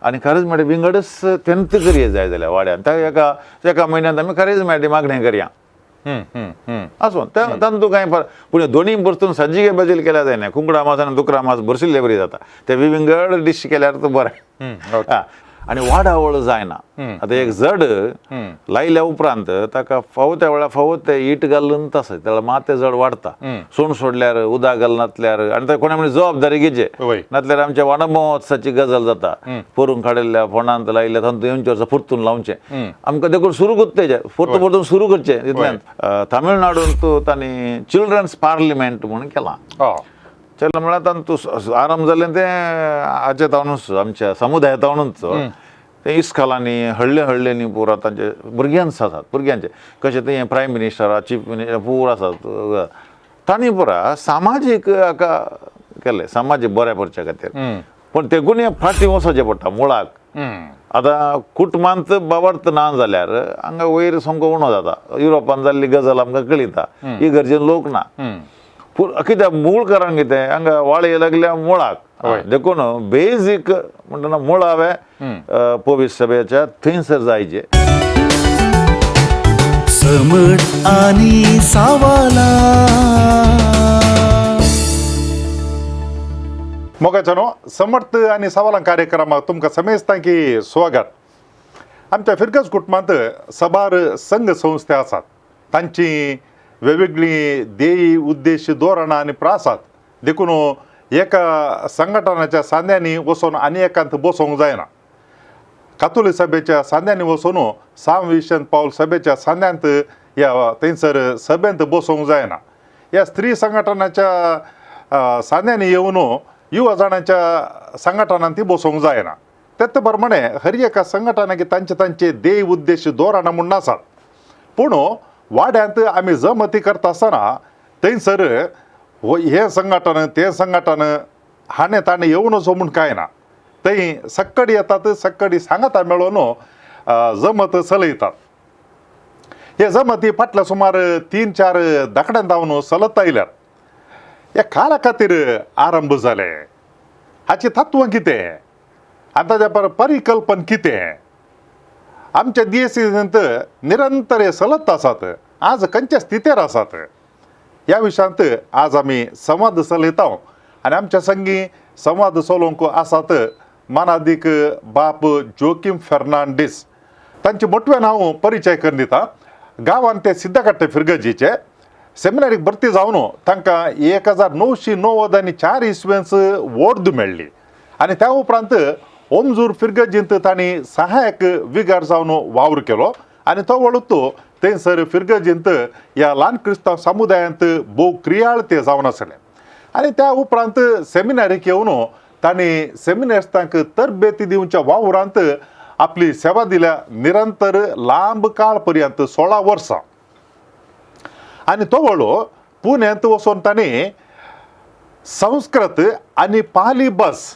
आनी खरेंच म्हणल्यार विंगडच तेंत करये जाय जाल्यार वाड्यान त्या एका एका म्हयन्यांत आमी खरेंच म्हणल्यार मागणें करया. आसूं तातूंत कांय फरक, पूण दोनी परतून सजिगे बदल केल्यार जायना. कुंकडा मास आनी दुकरा मास बरसिल्ले बरी जाता, ते विंगड डीश केल्यार तो बरें. आनी वाडावळ जायना. आतां एक जड लायल्या उपरांत ताका फावो त्या वेळार फावो ते it घालून आसा त्यावेळार मात तें जड वाडटा. सोण सोडल्यार, उदक घालनातल्यार आनी ते कोणा म्हणजे जबाबदारी घेवचे, नातल्यार आमच्या वनमहोत्सवाची गजाल जाता. पोरून काडिल्ल्या फोंडांत लायिल्ल्या तातूंत येवचे वर्सा परतून लावचें आमकां, देखून सुरू करता तेजें परतून परतून सुरू करचें तितल्यान. तामिळनाडूंत तांणी चिल्ड्रन्स पार्लिमेंट म्हणून केलां. चल म्हळ्यार तांतू आरंभ जालें तें हाचे तावनूच, आमच्या समुदाया तावनूच. ते इस्कॉलांनी हळ्ळे हळ्ळ्यांनी पुरा तांचे भुरग्यांच आसात, भुरग्यांचे कशें ते प्रायम मिनिस्टर, चीफ मिनिस्टर पुरा आसात. तांणी पुरा सामाजीक हाका केलें, सामाजीक बऱ्या करच्या खातीर. पूण ते गुणे फाटीं वचचें पडटा मुळाक. आतां कुटुंबांत बाबर्त ना जाल्यार हांगा वयर सामको उणो जाता. युरोपान जाल्ली गजाल आमकां कळयता, ही गरजेन लोक ना. पूण कित्याक मूळ कारण कितें, हांगा वाळे लागल्या मुळाक. देखून बेजीक म्हणटना मुळावे पवित्र सभेच्या थंयसर जायचे. समट आनी सावाला. मोगाच्यानो, समर्थ आनी सवालां कार्यक्रमाक तुमकां समेस्तांकी स्वागत. आमच्या फिरगज कुटुंबांत सबार संघ संस्था आसात, तांची वेगवेगळीं ध्येय, उद्देश, धोरणां आनी प्रासात. देखून एका संघटनाच्या सांद्यांनी वचून आनी एकांत बसोवंक जायना. कातोली सभेच्या सांद्यांनी वचून साम विशन पावल सभेच्या सांद्यांत या थंयसर सभेंत बसोवंक जायना. ह्या स्त्री संघटनाच्या सांद्यांनी येवन युवा जाणांच्या संघटनांत ती बसोवंक जायना. तेच प्रमाणे हर एका संघटनाक तांचे तांचे ध्येय, उद्देश, धोरणां म्हूण आसात. पूण वाड्यांत आमी जमती करता आसतना थंयसर हें संघटन तें संघटन हाणें ताणें येवनच म्हूण कांय ना. थंय सक्कडी येतात, सक्कडी सांगाता मेळोवन जमत चलयतात. हे जमती फाटल्या सुमार 3-4 दकड्यान धांवन चलत आयल्यात. ह्या काळा खातीर आरंभ जाले, हाची तत्वां कितें आनी ताच्या पर परिकल्पन कितें, आमच्या दियसींत निरंतर हे चलत आसात, आज खंयच्या स्थितीर आसात, ह्या विशयांत आज आमी संवाद चलयता. आनी आमच्या संगी संवाद चलोवंक आसात मानादीक बाप जोकीम फेर्नांडीस. तांचे मोटव्यान हांव परिचय करून दिता. गांवान ते सिद्धकाट्टे फिरगजीचे. सेमिनारीक भरती जावन तांकां 1994 इसवेंच वोर्द मेळ्ळी आनी त्या उपरांत ओमजूर फिरगजींत तांणी सहायक विगार जावन वावर केलो आनी तो वळूत थंयसर फिरगजींत ह्या ल्हान क्रिस्तांव समुदायांत भोव क्रियाळ ते जावन आसले. आनी त्या उपरांत सेमिनारीक येवन तांणी सेमिनारिस्तांक तरबेती दिवच्या वावरांत आपली सेवा दिल्या निरंतर लांब काळ पर्यंत, 16 वर्सां. आनी तो वळो पुण्यांत वचून तांणी संस्कृत आनी पाली बस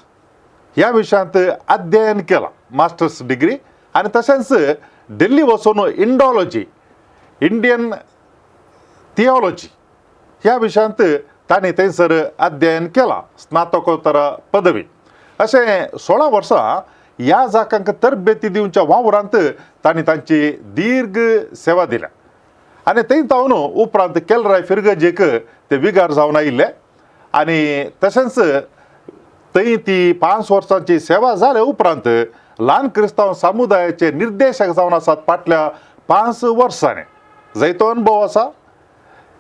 ह्या विशयांत अध्ययन केलां, मास्टर्स डिग्री. आनी तशेंच दिल्ली वचून इंडॉलॉजी, इंडियन थियोलॉजी ह्या विशयांत तांणी थंयसर अध्ययन केलां, स्नातकोत्तर पदवी. अशें 16 वर्सां ह्या जाकांक तरबेती दिवच्या वावरांत तांणी तांची दीर्घ सेवा दिल्या. आनी थंय जावन उपरांत केलराय फिरगजेक ते विगार जावन आयिल्ले. आनी तशेंच थंय ती 5 वर्सांची सेवा जाल्या उपरांत ल्हान क्रिस्तांव समुदायाचे निर्देशक जावन आसात फाटल्या 5 वर्सांनी. जायतो अनुभव आसा,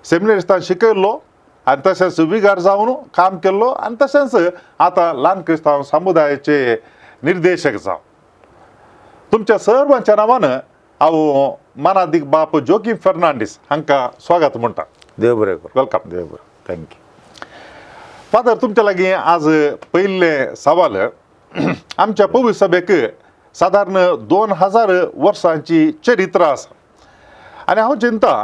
सेमिनारिस्तान शिकयल्लो आनी तशेंच विगार जावन काम केल्लो आनी तशेंच आतां ल्हान क्रिस्तांव समुदायाचे निर्देशक जावन. तुमच्या सर्वांच्या नांवान हांव मानादीक बाप जोकीम फेर्नांडीस हांकां स्वागत म्हणटा. देव बरें करूं. Welcome. देव बरें, thank you. Father, तुमच्या लागीं आज पयिल्लें सवाल, आमच्या पवित्र सभेक सादारण 2000 वर्सांची चरित्र आसा आनी हांव चिंता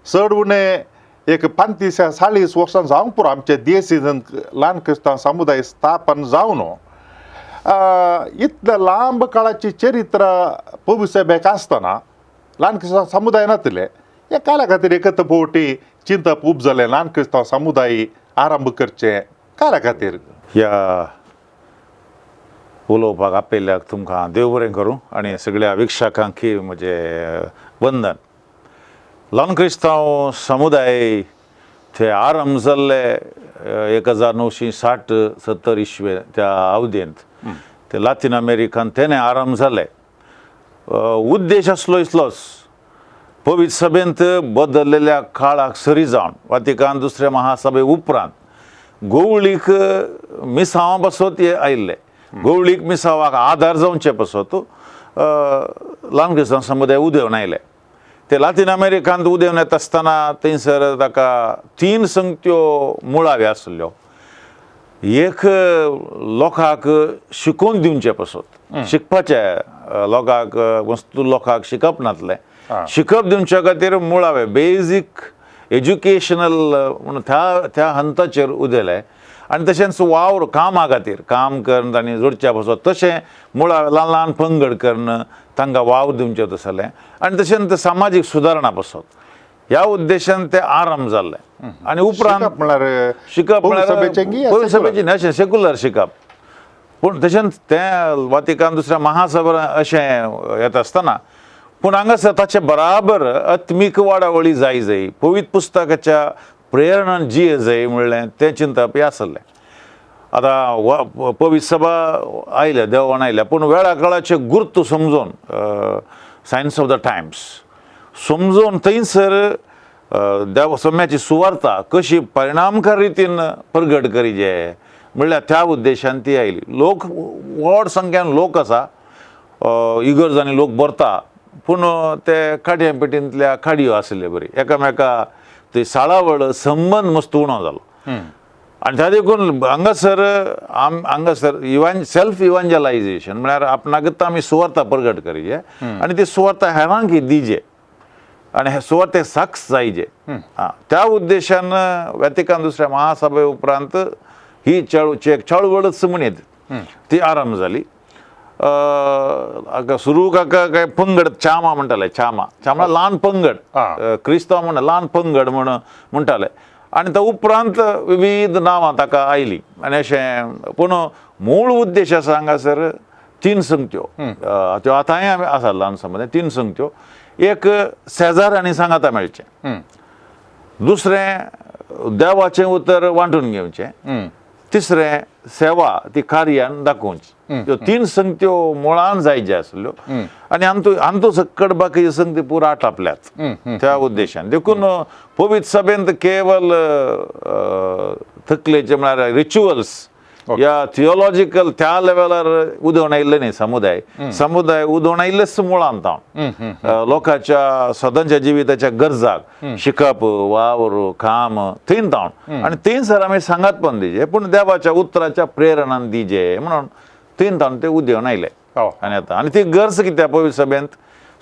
चड उणें एक 35-40 वर्सां जावंक पुरो आमचे देसीजन ल्हान क्रिस्तांव समुदाय स्थापन जावन. इतल्या लांब काळाची चरित्र पवित्र सभेक आसतना ल्हान क्रिस्तांव समुदाय नातिल्ले, ह्या काळा खातीर एकत्र फावटी चिंतप उब जालें ल्हान क्रिस्तांव समुदाय आरंभ करचें काळा खातीर? ह्या उलोवपाक आपयल्ल्याक तुमकां देव बरें करूं आनी सगळ्या विक्षकांकी म्हजें वंदन. ल्हान क्रिस्तांव समुदाय ते आरंभ जाल्ले 1960-70 इसवे त्या अवधेंत ते लातीन अमेरिकान तेणें आरंभ जाले. उद्देश आसलो इतलोच, पवित्र सभेंत बदललेल्या काळाक सरी जावन वातिकान दुसऱ्या महासभे उपरांत गोवळीक मिसांवा पासत आयिल्ले, गोवळीक मिसांवाक आदार जावचे पासत ल्हान क्रिस्तांव समुदाय उदेवन आयले. ते लातीन अमेरिकांत उदेवन येता आसतना थंयसर ताका तीन संगत्यो मुळाव्यो आसल्यो. एक लोकांक शिकोवन दिवचे पासत, शिकपाचें लोकांक, वस्तू लोकांक शिकप नासलें, शिकप दिवच्या खातीर मुळावे बेजीक एज्युकेशनल म्हणून त्या त्या हंताचेर उदेले आनी तशेंच वावर कामा खातीर काम करून तांणी जोडच्या पासत तशें मुळावे ल्हान ल्हान पंगड करून तांकां वावर दिवचें तसलें आनी तशेंच सामाजीक सुदारणा पासत ह्या उद्देशान ते आरंभ जाल्ले. आनी उपरांत म्हळ्यार शिकप म्हळ्यार सभेचें न्ही, अशें सेक्युलर शिकप. पूण तशेंच तें वातिकान दुसऱ्या महासभा अशें येता आसतना पूण हांगासर ताचे बराबर आत्मीक वाडावळी जाय जाय, पवित्र पुस्तकाच्या प्रेरणान जिये जाय म्हणलें तें चिंतप हें आसलें. आतां पवित्र सभा आयल्या, देवान आयल्या, पूण वेळा काळाचें गुर्त समजून, सायन्स ऑफ the times समजून थंयसर देव सम्याची सुवार्ता कशी परिणामकार रितीन प्रगट करीजे म्हणल्यार त्या उद्देशान ती आयली. लोक व्हड संख्यान लोक आसा, इगर्जांनी लोक भरता, पूण ते काडयां पेटींतल्या काडयो आशिल्ले बरी एकामेका ते साळावळ संबंद मस्त उणो जालो. आनी त्या देखून हांगासर हांगासर सेल्फ इवांजलायजेशन म्हळ्यार आपणाकच आमी सुवार्ता प्रगट करीजे आनी ती सुवार्ता हेरांक दिजे आनी हे सुवार्ते साक्ष जायजे. त्या उद्देशान वेतिकान दुसऱ्या महासभे उपरांत ही एक चळवळच म्हणयत ती आरंभ जाली. सुरू काका काय पंगड चामा म्हणटाले, चामा चामा ल्हान पंगड, क्रिस्तांव म्हण ल्हान पंगड म्हण म्हणटाले आनी त्या उपरांत विविध नांवां ताका आयलीं. आनी अशें पूण मूळ उद्देश आसा हांगासर तीन संगत्यो, त्यो आतांय आसा ल्हान समज तीन संगत्यो. एक शेजाऱ्यांनी सांगाता मेळचें, दुसरें देवाचें उतर वांटून घेवचें, तिसरें सेवा ती कार्यान दाखोवची. त्यो तीन संगत्यो मुळान जायचे आसल्यो आनी आमचो सक्कड बाकी संगती पुरा आटापल्यात त्या उद्देशान. देखून पवित्र सभेंत केवल तकलेचे म्हळ्यार रिच्युअल्स या थियोलॉजिकल त्या लेवलार उदोवन आयिल्लें न्ही समुदाय, समुदाय उदोवन आयिल्लेच मुळांत हांव लोकांच्या सदांच्या जिविताच्या गरजाक शिकप, वावर, काम थंय तावन आनी थंयसर आमी सांगात पण दिजे, पूण देवाच्या उतराच्या प्रेरणान दिजे म्हणून थंय तावन ते उदेवन आयले. आनी आतां आनी ती गरज कित्याक पवित्र सभेंत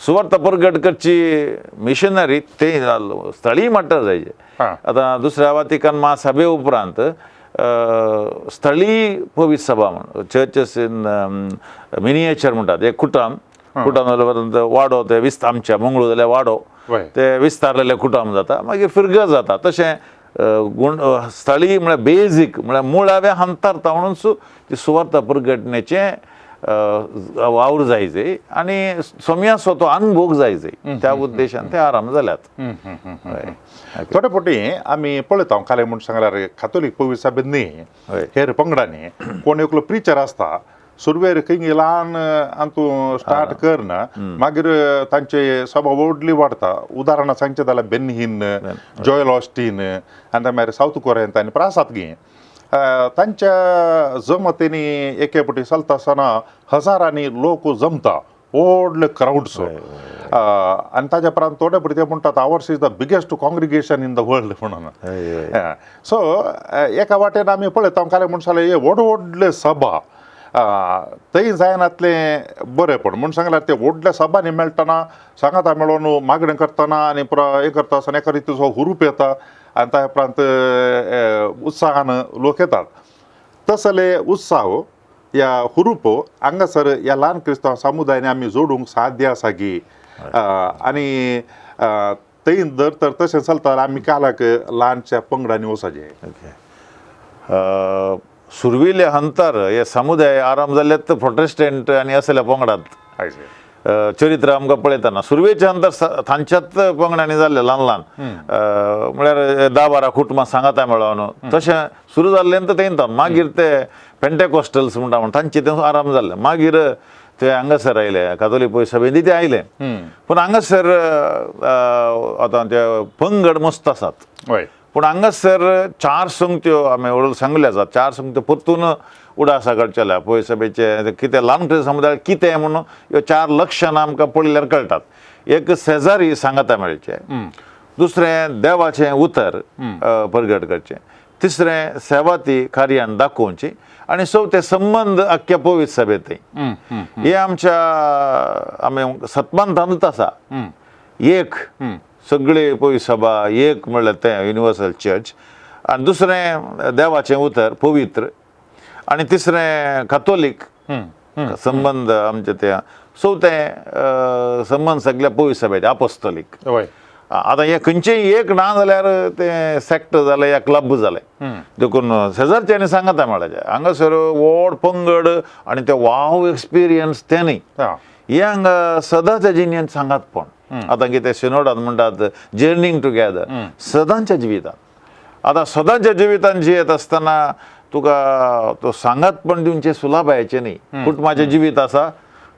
सुवार्ता प्रगट करची मिशनरी ते स्थळीय मट्टर जायचे. आतां दुसऱ्या वातिकान महासभे उपरांत स्थळीय पवित्र सभा म्हण चर्चस इन मिनिएचर म्हणटात, एक कुटाम कुटाम जाल्या वाडो ते आमच्या मंगळूर जाल्यार वाडो ते विस्तारलेले कुटाम जाता, मागीर फिरगज जाता. तशें गुण स्थळीय म्हळ्यार बेजीक म्हळ्यार मुळाव्या हंतारता म्हणून ती सुवार्ता प्रगटण्याचें वावर जायचे आनी सोम्याचो तो अनुभोग जायचे त्या उद्देशान ते आराम जाल्यात. थोडे फावटी आमी पळयता काले म्हूण सांगल्यार कातोलीक पवित्र सभेंत न्ही हेर पंगडांनी कोण एकलो प्रिचर आसता, सुरवेर खंय ल्हान अंतू स्टार्ट करन मागीर तांचे सभा व्हडली वाडता. उदाहरणां सांगचें जाल्यार बेनहीन, जॉयल ऑस्टीन आनी मागीर सावथ कोरियन आनी प्रासाद गी तांच्या जमतींनी एके फावटी चलता आसतना हजारांनी लोक जमता, व्हडले क्रावड्स. आनी ताज्या उपरांत थोडे फावटी ते म्हणटात ours is the biggest congregation in the world म्हणून. सो एका वाटेन आमी पळयता काले म्हण सांगलें हे व्हड व्हडले सभा थंय जायनातलें बरें, पण म्हूण सांगल्यार ते व्हडल्या सभांनी मेळटना सांगाता मेळोन मागणें करतना आनी पुरो हें करता आसतना एका रितीचो हुरूप येता आनी त्या उपरांत उत्साहान लोक येतात. तसले उत्साह या हुरूप हांगासर ह्या ल्हान क्रिस्तांव समुदायान आमी जोडूंक साध्य आसा की आनी थंय जर तर तशें चलता जाल्यार आमी कालाक ल्हानशा पंगडांनी वचपाचें. ओके, सुर्विले हंतार हे समुदाय आराम जाल्ले प्रोटेस्टंट आनी असल्या पंगडात. हय. चरित्र आमकां पळयतना सुरवेच्या अंतर तांच्याच पंगडांनी जाल्ले ल्हान ल्हान, म्हळ्यार 10-12 कुटुंबां सांगाता मेळोन तशें सुरू जाल्लें तर तें. मागीर ते पेंटेकॉस्टल्स म्हणटा म्हण तांचे ते आराम जाल्ले. मागीर ते हांगासर आयले कातोलीक पय सभेंत ते आयले. पूण हांगासर आतां ते पंगड मस्त आसात. पूण हांगासर 4 संगत्यो आमी व्हडलो सांगले आसात, 4 संगत्यो परतून उडासा काडचेल्या पय सभेचे कितें ल्हान समुदाय कितें म्हणून ह्यो 4 लक्षणां आमकां पळयल्यार कळटात. एक शेजारी सांगाता मेळचें, दुसरें देवाचें उतर परगट करचें, तिसरें सेवा ती कार्यान दाखोवची आनी चवथें संबंद आख्ख्या पवित्र सभेंत. हे आमच्या आमी सतमानतानूच आसा. एक सगळे पवित्र सभा एक म्हणल्यार तें युनिवर्सल चर्च, आनी दुसरें देवाचें उतर पवित्र, आनी तिसरें कातोलीक संबंद आमचे ते, चवथें संबंद सगळ्या पवित्र सभेचे आपोस्तोलीक. आतां हें खंयचेंय एक ना जाल्यार तें सेक्ट जालें या क्लब जालें. देखून शेजारच्यांनी सांगता म्हळ्यार हांगासर व्हड पंगड आनी ते वाव एक्सपिरियन्स तें न्ही, हें हांगा सदांच्या जिणेंत सांगात. पण आतां कितें सिनोडात म्हणटात जर्नींग टुगेदर सदांच्या जिवितांत. आतां सदांच्या जिवितांत जियेत आसतना तुका तो सांगात पण दिवचें सुलाभायेचें न्ही. कुटुंबाचें जिवीत आसा,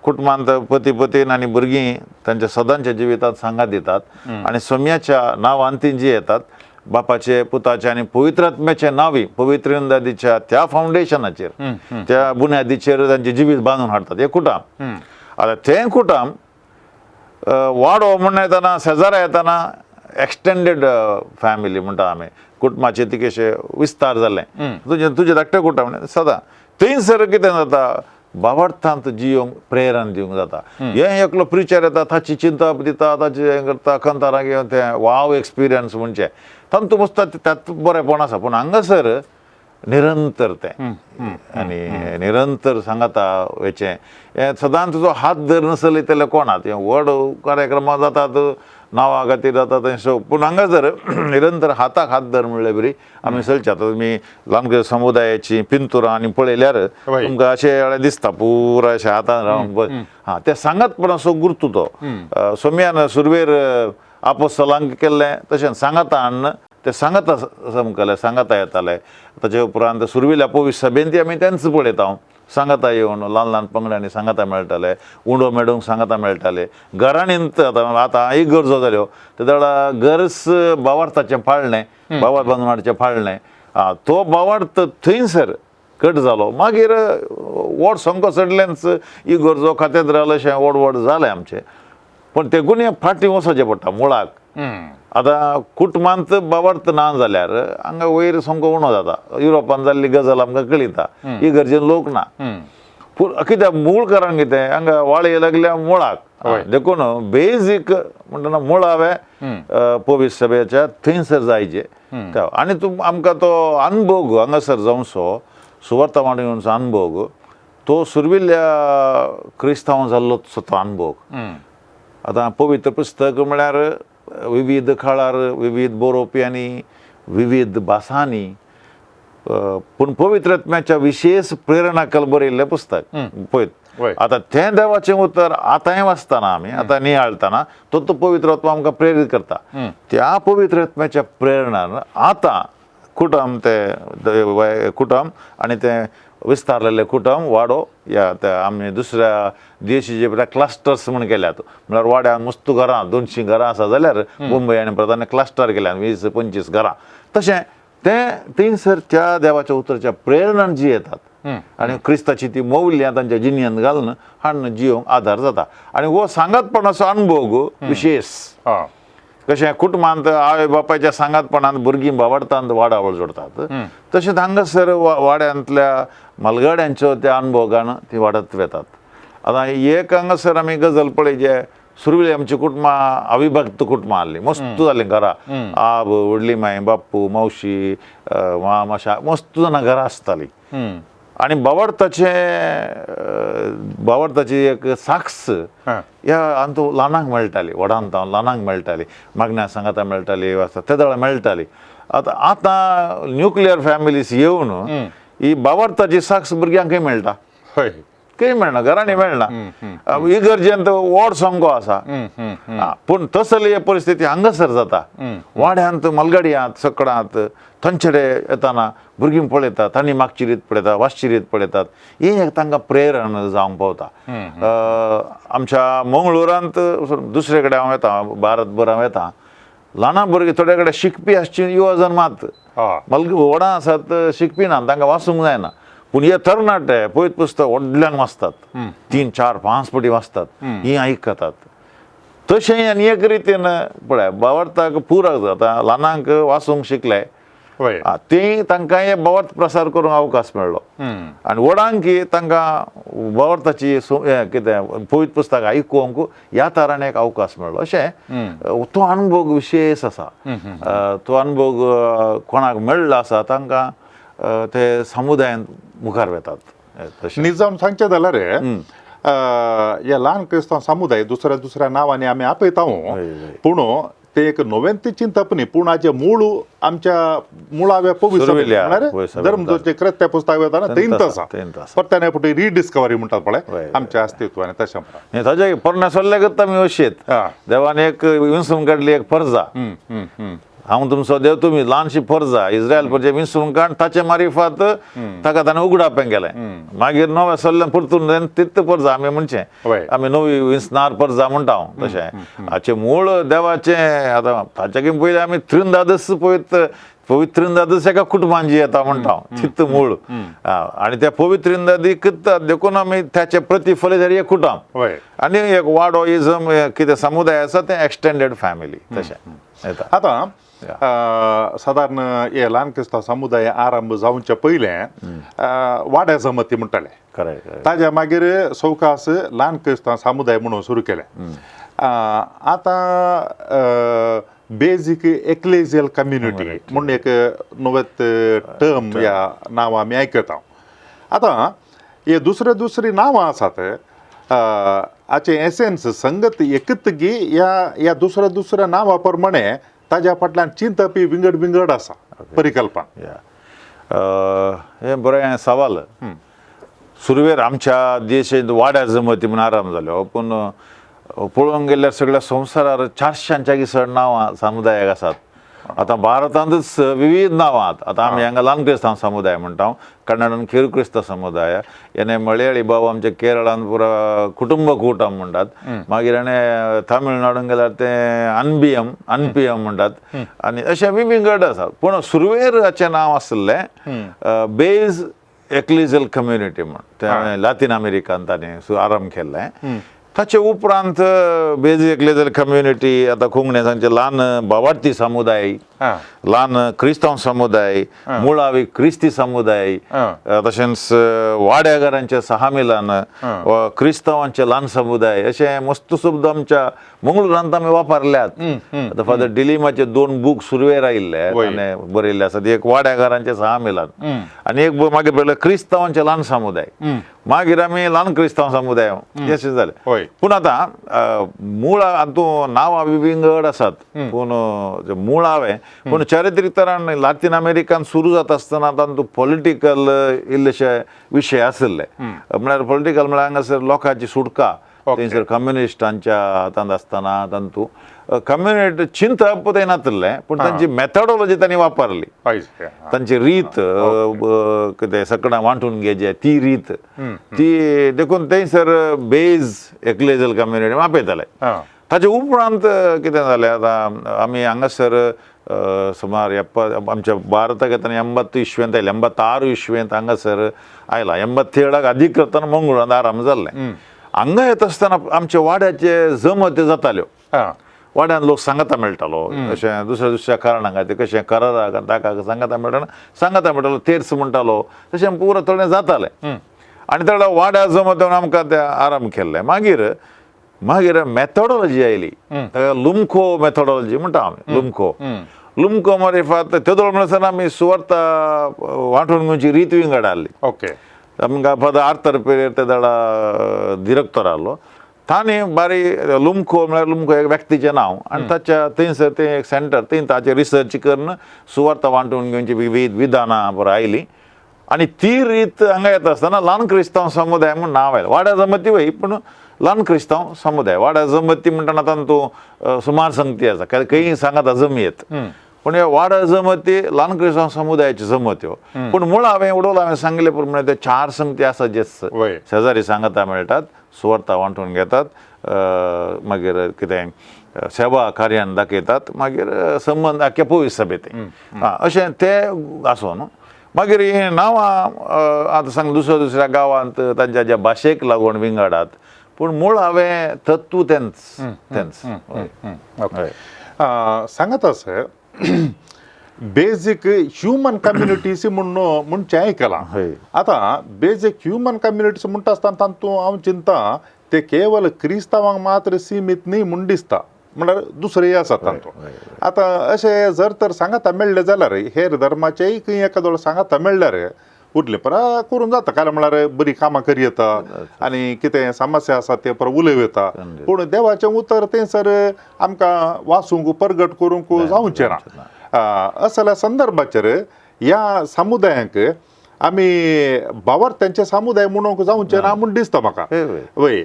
कुटुंबांत पती पतीन आनी भुरगीं तांच्या सदांच्या जिवितांत सांगात दितात आनी सोम्याच्या नांवान ती जियेतात, बापाचे पुताचे आनी पवित्रात्म्याचे नांवी पवित्र दादीच्या त्या फावंडेशनाचेर त्या बुन्यादीचेर तांचें जिवीत बांदून हाडटात हें कुटुंब. आतां तें कुटुंब वाडो म्हण येतना शेजारा येतना एक्सटेंडेड फॅमिली म्हणटा आमी, कुटुंबाचे तिकेशे विस्तार जालें. तुजें तुजें धाकटें कुटुंब सदां थंयसर कितें जाता, बावडटांत जियोंक प्रेरण दिवंक जाता. हें एकलो प्रिचर येता, ताची चिंतप दिता, ताची हें करता, कंतारां घेवन तें वाव एक्सपिरियन्स म्हणचें तांतू मस्त त्यात बरेंपण आसा. पूण हांगासर निरंतर तें आनी निरंतर सांगाता वयचें हें सदांच तुजो हात धर चलयतले जाल्यार कोणाक हें व्हड कार्यक्रमां जातात, नांवा खातीर जाता तें, पूण हांगासर निरंतर हाताक हात धर म्हणल्यार बरी आमी चलचे. आतां तुमी ल्हान समुदायाची पिंतुरां आनी पळयल्यार तुमकां अशें दिसता पुराय अशें हातान रावन हां तें सांगातपण असो गुर्तू तो सोम्यान सुरवेर आपोस्तलांक केल्लें तशें सांगाता हाडून ते सांगाता समकले सांगाता येताले. ताचे उपरांत सुरवेल्या पवित्र सभेंत आमी तेंच पळयता, सांगाता येवन ल्हान ल्हान पंगडांनी सांगाता मेळटाले, उंडो मेडूंक सांगाता मेळटाले घरांनी. आतां आतां एक गरजो जाल्यो तेदळा गरज बावार्थाचें पाळणें, बावार बांदून हाडचें पाळणें, आं तो बावार्थ थंयसर कट जालो. मागीर व्हड संको चडलेंच इगर्जो कातेद्राल अशें व्हड व्हड जालें आमचें. पूण ते गुणे फाटीं वचचें पडटा मुळाक. आतां कुटुंबांत बावार्थ ना जाल्यार हांगा वयर सामको उणो जाता. युरोपान जाल्ली गजाल आमकां कळयता, इगर्जेन लोक ना. पूण कित्याक मूळ कारण कितें, हांगा वाळी लागल्या मुळाक. देखून बेजीक म्हणटना मुळावे पवित्र सभेच्या थंयसर जायचे आनी तूं आमकां तो अनभोग हांगासर जावचो सुवार्ता मांडून येवचो अनभोग तो सुरविल्ल्या क्रिस्तांव जाल्लो तो अनभोग. आतां पवित्र पुस्तक म्हळ्यार विविध काळार विविध बरोवप्यांनी विविध भासांनी पूण पवित्र आत्म्याच्या विशेष प्रेरणा कल बरयल्लें पुस्तक पळयत. आतां तें देवाचें उतर आतांय वाचतना आमी आतां नियाळतना तो तो पवित्र आत्मा आमकां प्रेरीत करता. त्या पवित्र आत्म्याच्या प्रेरणान आतां कुटुंब ते कुटुंब आनी तें विस्तारलेलें कुटुंब वाडो या त्या आमी दुसऱ्या देशी जे क्लस्टर्स म्हण केल्यात, म्हळ्यार वाड्यान मस्त घरां 200 घरां आसा जाल्यार मुंबय आनी प्रधान क्लस्टर केल्यात 20-25 घरां, तशें तें थंयसर त्या देवाच्या उतराच्या प्रेरणान जी येतात आनी क्रिस्ताची ती मौल्यां तांच्या जिणेंत घालून हाडून जियोंक आदार जाता. आनी हो सांगातपणाचो अणभव विशेष कशें कुटुंबांत आवय बापायच्या सांगातपणांत भुरगीं बावडटांत वाडावळ जोडतात, तशेंच हांगासर वाड्यांतल्या मालगाड्यांचो त्या अणभोगान ती वाडत वेतात. आतां एक हांगासर आमी गजाल पळय, जे सुरवेक आमची कुटुंबां अविभक्त कुटुंबां आहलीं, मस्त जालीं घरां, आब व्हडली माय बाप्पू मावशी माम अशा मस्त जाणां घरां आसतालीं. आनी बावडताचे बावडताची एक साक्स ह्या अंतू ल्हानांक मेळटाली, व्हडांत ल्हानांक मेळटाली, मागण्या सांगाता मेळटाली, तेदळा मेळटाली. आतां आतां न्युक्लियर फॅमिलीज येवन ही बावडताची साक्ष भुरग्यांकय मेळटा, हय खंय मेळना, घरांनी मेळना. इगर्जेंत व्हड संगो आसा, पूण तसली परिस्थिती हांगासर जाता. वाड्यांत, मलगडयांत, सकडांत थंयचेडे येताना भुरगीं पळयतात, तांणी मागची रीत पळयतात, वाचची रीत पळयतात, हें एक तांकां प्रेरण जावंक पावता. आमच्या मंगळुरांत दुसरे कडेन हांव येता, भारतभर हांव येता, ल्हान भुरगीं थोडे कडेन शिकपी आसची युवा मात मलग व्हडां आसात शिकपी ना, तांकां वाचूंक जायना, पूण हे तरणाटे पयत पुस्तक व्हडल्यान वाचतात, 3 4 5 पटी वाचतात, हीं आयकतात. तशें आनी एक रितीन पळय बावडताक पुरक जाता, ल्हानांक वाचूंक शिकले ते तांकां हे बावडत प्रसार करूंक अवकाश मेळ्ळो, आनी व्हडांक तांकां बावडताची कितें पवित्र पुस्तक आयकूंक ह्या तरान एक अवकाश मेळ्ळो. अशें तो अनुभव विशेश आसा, तो अनुभव कोणाक मेळ्ळो आसा तांकां ते समुदायांत मुखार वेतात. तशें निजाम सांगचें जाल्यार ह्या ल्हान क्रिस्तांव समुदाय दुसऱ्या दुसऱ्या नांवांनी आमी आपयता, पूण ते एक नवें ते चिंतप न्ही, पूण हाजे मूळ आमच्या मुळाव्या पवित्र धर्मचे कृत्य पुस्तक वता तेंत आसा, परत्यान फुडें रिडिस्कवरी म्हणटात पळय आमच्या अस्तित्व आनी तशें ताजे पोरण्या सल्ल्यागत आमी अशेंत देवान एक विंचून काडली एक परजा, हांव तुमचो देव तुमी ल्हानशी परजा इस्रायल परजे विंचून काड, ताचे मारिफात ताका ताणें उगडापें केलें. मागीर नव्या सल्ल्यान परतून तित परजा आमी म्हणचें आमी नवी विंचणार परजा म्हणटा हांव. तशें हाचें मूळ देवाचें आतां ताच्या पयलीं आमी त्रिंदादस पवित्र पवित्रिंदादस एका कुटुंबान जी येता म्हणटा हांव, तित मूळ. आनी त्या पवित्रिंदादीक देखून आमी ताचे प्रतिफल जाल्यार एक कुटुंब आनी एक वाडो इजम कितें समुदाय आसा तें एक्सटेंडेड फॅमिली तशें येता. आतां सादारण हे ल्हान क्रिस्तांव समुदाय आरंभ जावचे पयलें वाड्या जमती म्हणटाले, ताज्या मागीर सवकास ल्हान क्रिस्तांव समुदाय म्हणून सुरू केलें. आतां बेजीक एक्लेजियल कम्युनिटी म्हणून एक नवें टर्म ह्या नांव आमी आयकता. आतां हे दुसरे दुसरी नांवां आसात, हाचें एसेन्स संगत एकत गी ह्या ह्या दुसऱ्या दुसऱ्या नांवा प्रमाणे ताज्या फाटल्यान चिंतपी विंगड विंगड आसा परिकल्पना. हें बरें सवाल. सुरवेर आमच्या देशांत वाड्या जमती म्हूण आराम जाल्यो, पूण पळोवंक गेल्यार सगळ्या संवसारार 400च्या चड नांवां समुदायाक आसात. आतां भारतांतच विविध नांवां आहात. आतां आमी हांगा ल्हान क्रिस्तांव समुदाय म्हणटा, कन्नडान खेर क्रिस्तांव समुदाय, याने मळयाळी बाबू आमच्या केरळान पुरा कुटुंब कूटम म्हणटात, मागीर आनी तामिळनाडून गेल्यार तें अनबियम अनपियम म्हणटात, आनी अशें विंगड आसात. पूण सुरवेर हाचें नांव आशिल्लें बेज एक्लिजियल कम्युनिटी म्हूण, तें लातीन अमेरिकान ताणें आरंभ केल्लें. ताचे उपरांत बेज एक्लेजियल कम्युनिटी आतां कोंकणी सांगचे ल्हान बावार्थी समुदाय, ल्हान क्रिस्तांव समुदाय, मुळावी क्रिस्ती समुदाय, तशेंच वाड्याघरांचे सहामिलन, क्रिस्तांवांचे ल्हान समुदाय, अशें मस्त शब्द आमच्या मंगळुरांत आमी वापरल्यात. आतां फादर डिलिमाचे 2 बूक सुरवेर आयिल्ले, ताणें बरयल्ले आसात, एक वाड्याघरांचे सहामिलन आनी एक मागीर बरयलें क्रिस्तांवांचे ल्हान समुदाय, मागीर आमी ल्हान क्रिस्तांव समुदाय अशें जालें. पूण आतां मुळां हातूंत नांवां विंगड आसात, पूण मुळावें पूण चारित्रीक तरान लातीन अमेरिकान सुरू जाता आसतना तातूंत पॉलिटिकल इल्लेशे विशय आशिल्ले. म्हळ्यार पॉलिटिकल म्हळ्यार हांगासर लोकांची सुटका थंयसर कम्युनिस्टांच्या हातांत आसतना तातूंत कम्युनिटी चिंतप थंय नातिल्लें, पूण तांची मेथडॉलॉजी तांणी वापरली, तांची रीत कितें सगळ्यां वांटून घेवचे ती रीत ती देखून थंयसर बेज एक्लेजियल कम्युनिटी आपयताले. ताचे उपरांत कितें जालें, आतां आमी हांगासर सुमार आमच्या भारताक येतना 80 इस्वेंत आयले, 86 इस्वेंत हांगासर आयला, 87 अधिकृतान मंगळूरांत आराम जाल्लें. हांगा येता आसतना आमच्या वाड्याचे जमती जाताल्यो, वाड्यान लोक सांगाता मेळटालो, अशें दुसऱ्या दुसऱ्या कारणां खातीर कशें कराराक ताका सांगाता मेळटा, सांगाता मेळटालो, तेर्स म्हणटालो, तशें पुरो थोडें जातालें. आनी तेन्ना वाड्या जमत आमकां तें आराम केल्लें. मागीर मागीर मेथोडॉलॉजी आयली, ताका लुमको मेथोडॉलॉजी म्हणटा आमी, लुमको लुमको मारिफात तेदोळ म्हणसर आमी सुवार्ता वांटून घेवची रीत विंगड आहली. ओके आमकां फादर आर्थर पेरेर तेदोळा दिरेक्tor आहलो, ताणें बारी लुमको म्हळ्यार लुमको एक व्यक्तीचें नांव आनी ताच्या थंयसर तें एक सेंटर थंय ताचें रिसर्च करून सुवार्ता वांटून घेवची विविध विधानां बरो आयलीं. आनी ती रीत हांगा येता आसतना ल्हान क्रिस्तांव समुदाय म्हूण नांव आयलें. वाड्या जमती वय, पूण ल्हान क्रिस्तांव समुदाय. वाड्या जमती म्हणटना तातूंत सुमार संगती आसा, खंय सांगात जमयेत, पूण ह्यो वाड्या जमती ल्हान क्रिस्तांव समुदायाच्यो जमत्यो. पूण मुळां हांवें उडोवला, हांवें सांगिल्ले प्रमाणे ते चार संगती आसा जेच शेजारी सांगाता मेळटात, सुवार्ता वांटून घेतात, मागीर कितें सेवा कार्यान दाखयतात, मागीर संबंद आख्या पवित्र सभेत अशें ते आसून मागीर हीं नांवां आतां सांग दुसऱ्या दुसऱ्या गांवांत तांच्या ज्या भाशेक लागून विंगडात, पूण मूळ हांवें तत्व तेंच तेंच. ओके, सांगात आसा बेजीक ह्युमन कम्युनिटीज म्हूण म्हणचें आयकलां. आतां बेजीक ह्युमन कम्युनिटीज म्हणटा आसतना तातूंत हांव चिंता ते केवल क्रिस्तांवांक मात्र सिमीत न्ही म्हूण दिसता, म्हणल्यार दुसरेय आसात तातूंत. आतां अशें जर तर सांगाता मेळ्ळें जाल्यार हेर धर्माचेय खंय एकादो सांगाता मेळ्ळ्यार उरलें परा करूंक जाता, कारण म्हणल्यार बरी कामां करी येता आनी कितें समस्या आसा ते परा उलोवं येता. पूण देवाचें उतर तें सर आमकां वाचूंक परगट करूंक जावचें ना. असल्या संदर्भाचेर ह्या समुदायांक आमी भावार्थ्यांचे समुदाय म्हणूंक जावचें ना म्हूण दिसता म्हाका. वय,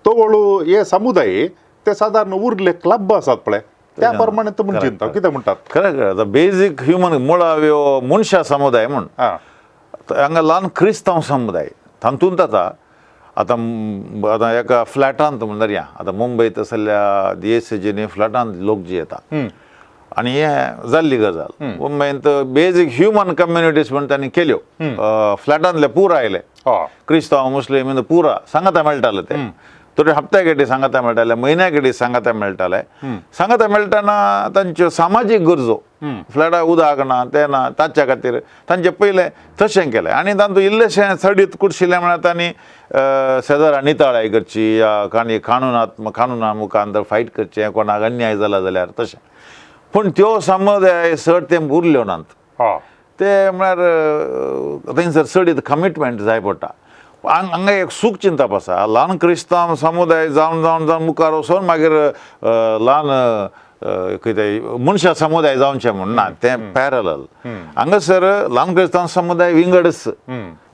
तवळू हे समुदाय ते सादारण उरले क्लब आसात पळय त्या प्रमाणे तो म्हूण चिंता कितें म्हणटात. खरें खरें. आतां बेजीक ह्युमन मुळाव्यो मनशां समुदाय म्हूण हांगा ल्हान क्रिस्तांव समुदाय तातूंत आतां आतां आतां एका फ्लॅटांत म्हणल्यार या आतां मुंबयत आसल्या दिएसजीनी फ्लॅटांत लोक जी येता आनी हें जाल्ली गजाल मुंबयंत बेजीक ह्युमन कम्युनिटीज म्हूण तांणी केल्यो, फ्लॅटांतले पुरा आयले, क्रिस्तांव मुस्लीम पुरा सांगाता मेळटाले, ते थोडे हप्त्या गेटी सांगाता मेळटाले, म्हयन्या गेटी सांगाता मेळटाले. सांगाता मेळटना तांच्यो सामाजीक गरजो, फ्लॅटा उदक ना तें ना, ताच्या खातीर तांचे पयलें तशें केलें. आनी तांतूं इल्लेशें चडीत कुडशिल्लें म्हळ्यार तांणी शेजारा नितळाय करची या काणी कानुनात्मक कानुना मुखार फायट करचें कोणाक अन्याय जाला जाल्यार तशें. पूण त्यो समुदाय चड तें उरल्यो नात, ते म्हळ्यार थंयसर चडीत कमिटमेंट जाय पडटा. हांगा एक सूख चिंतप आसा, ल्हान क्रिस्तांव समुदाय जावन जावन जावन मुखार वचून मागीर ल्हान कितें मनशां समुदाय जावचें म्हूण ना, तें पॅरलल. हांगासर ल्हान क्रिस्तांव समुदाय विंगडच,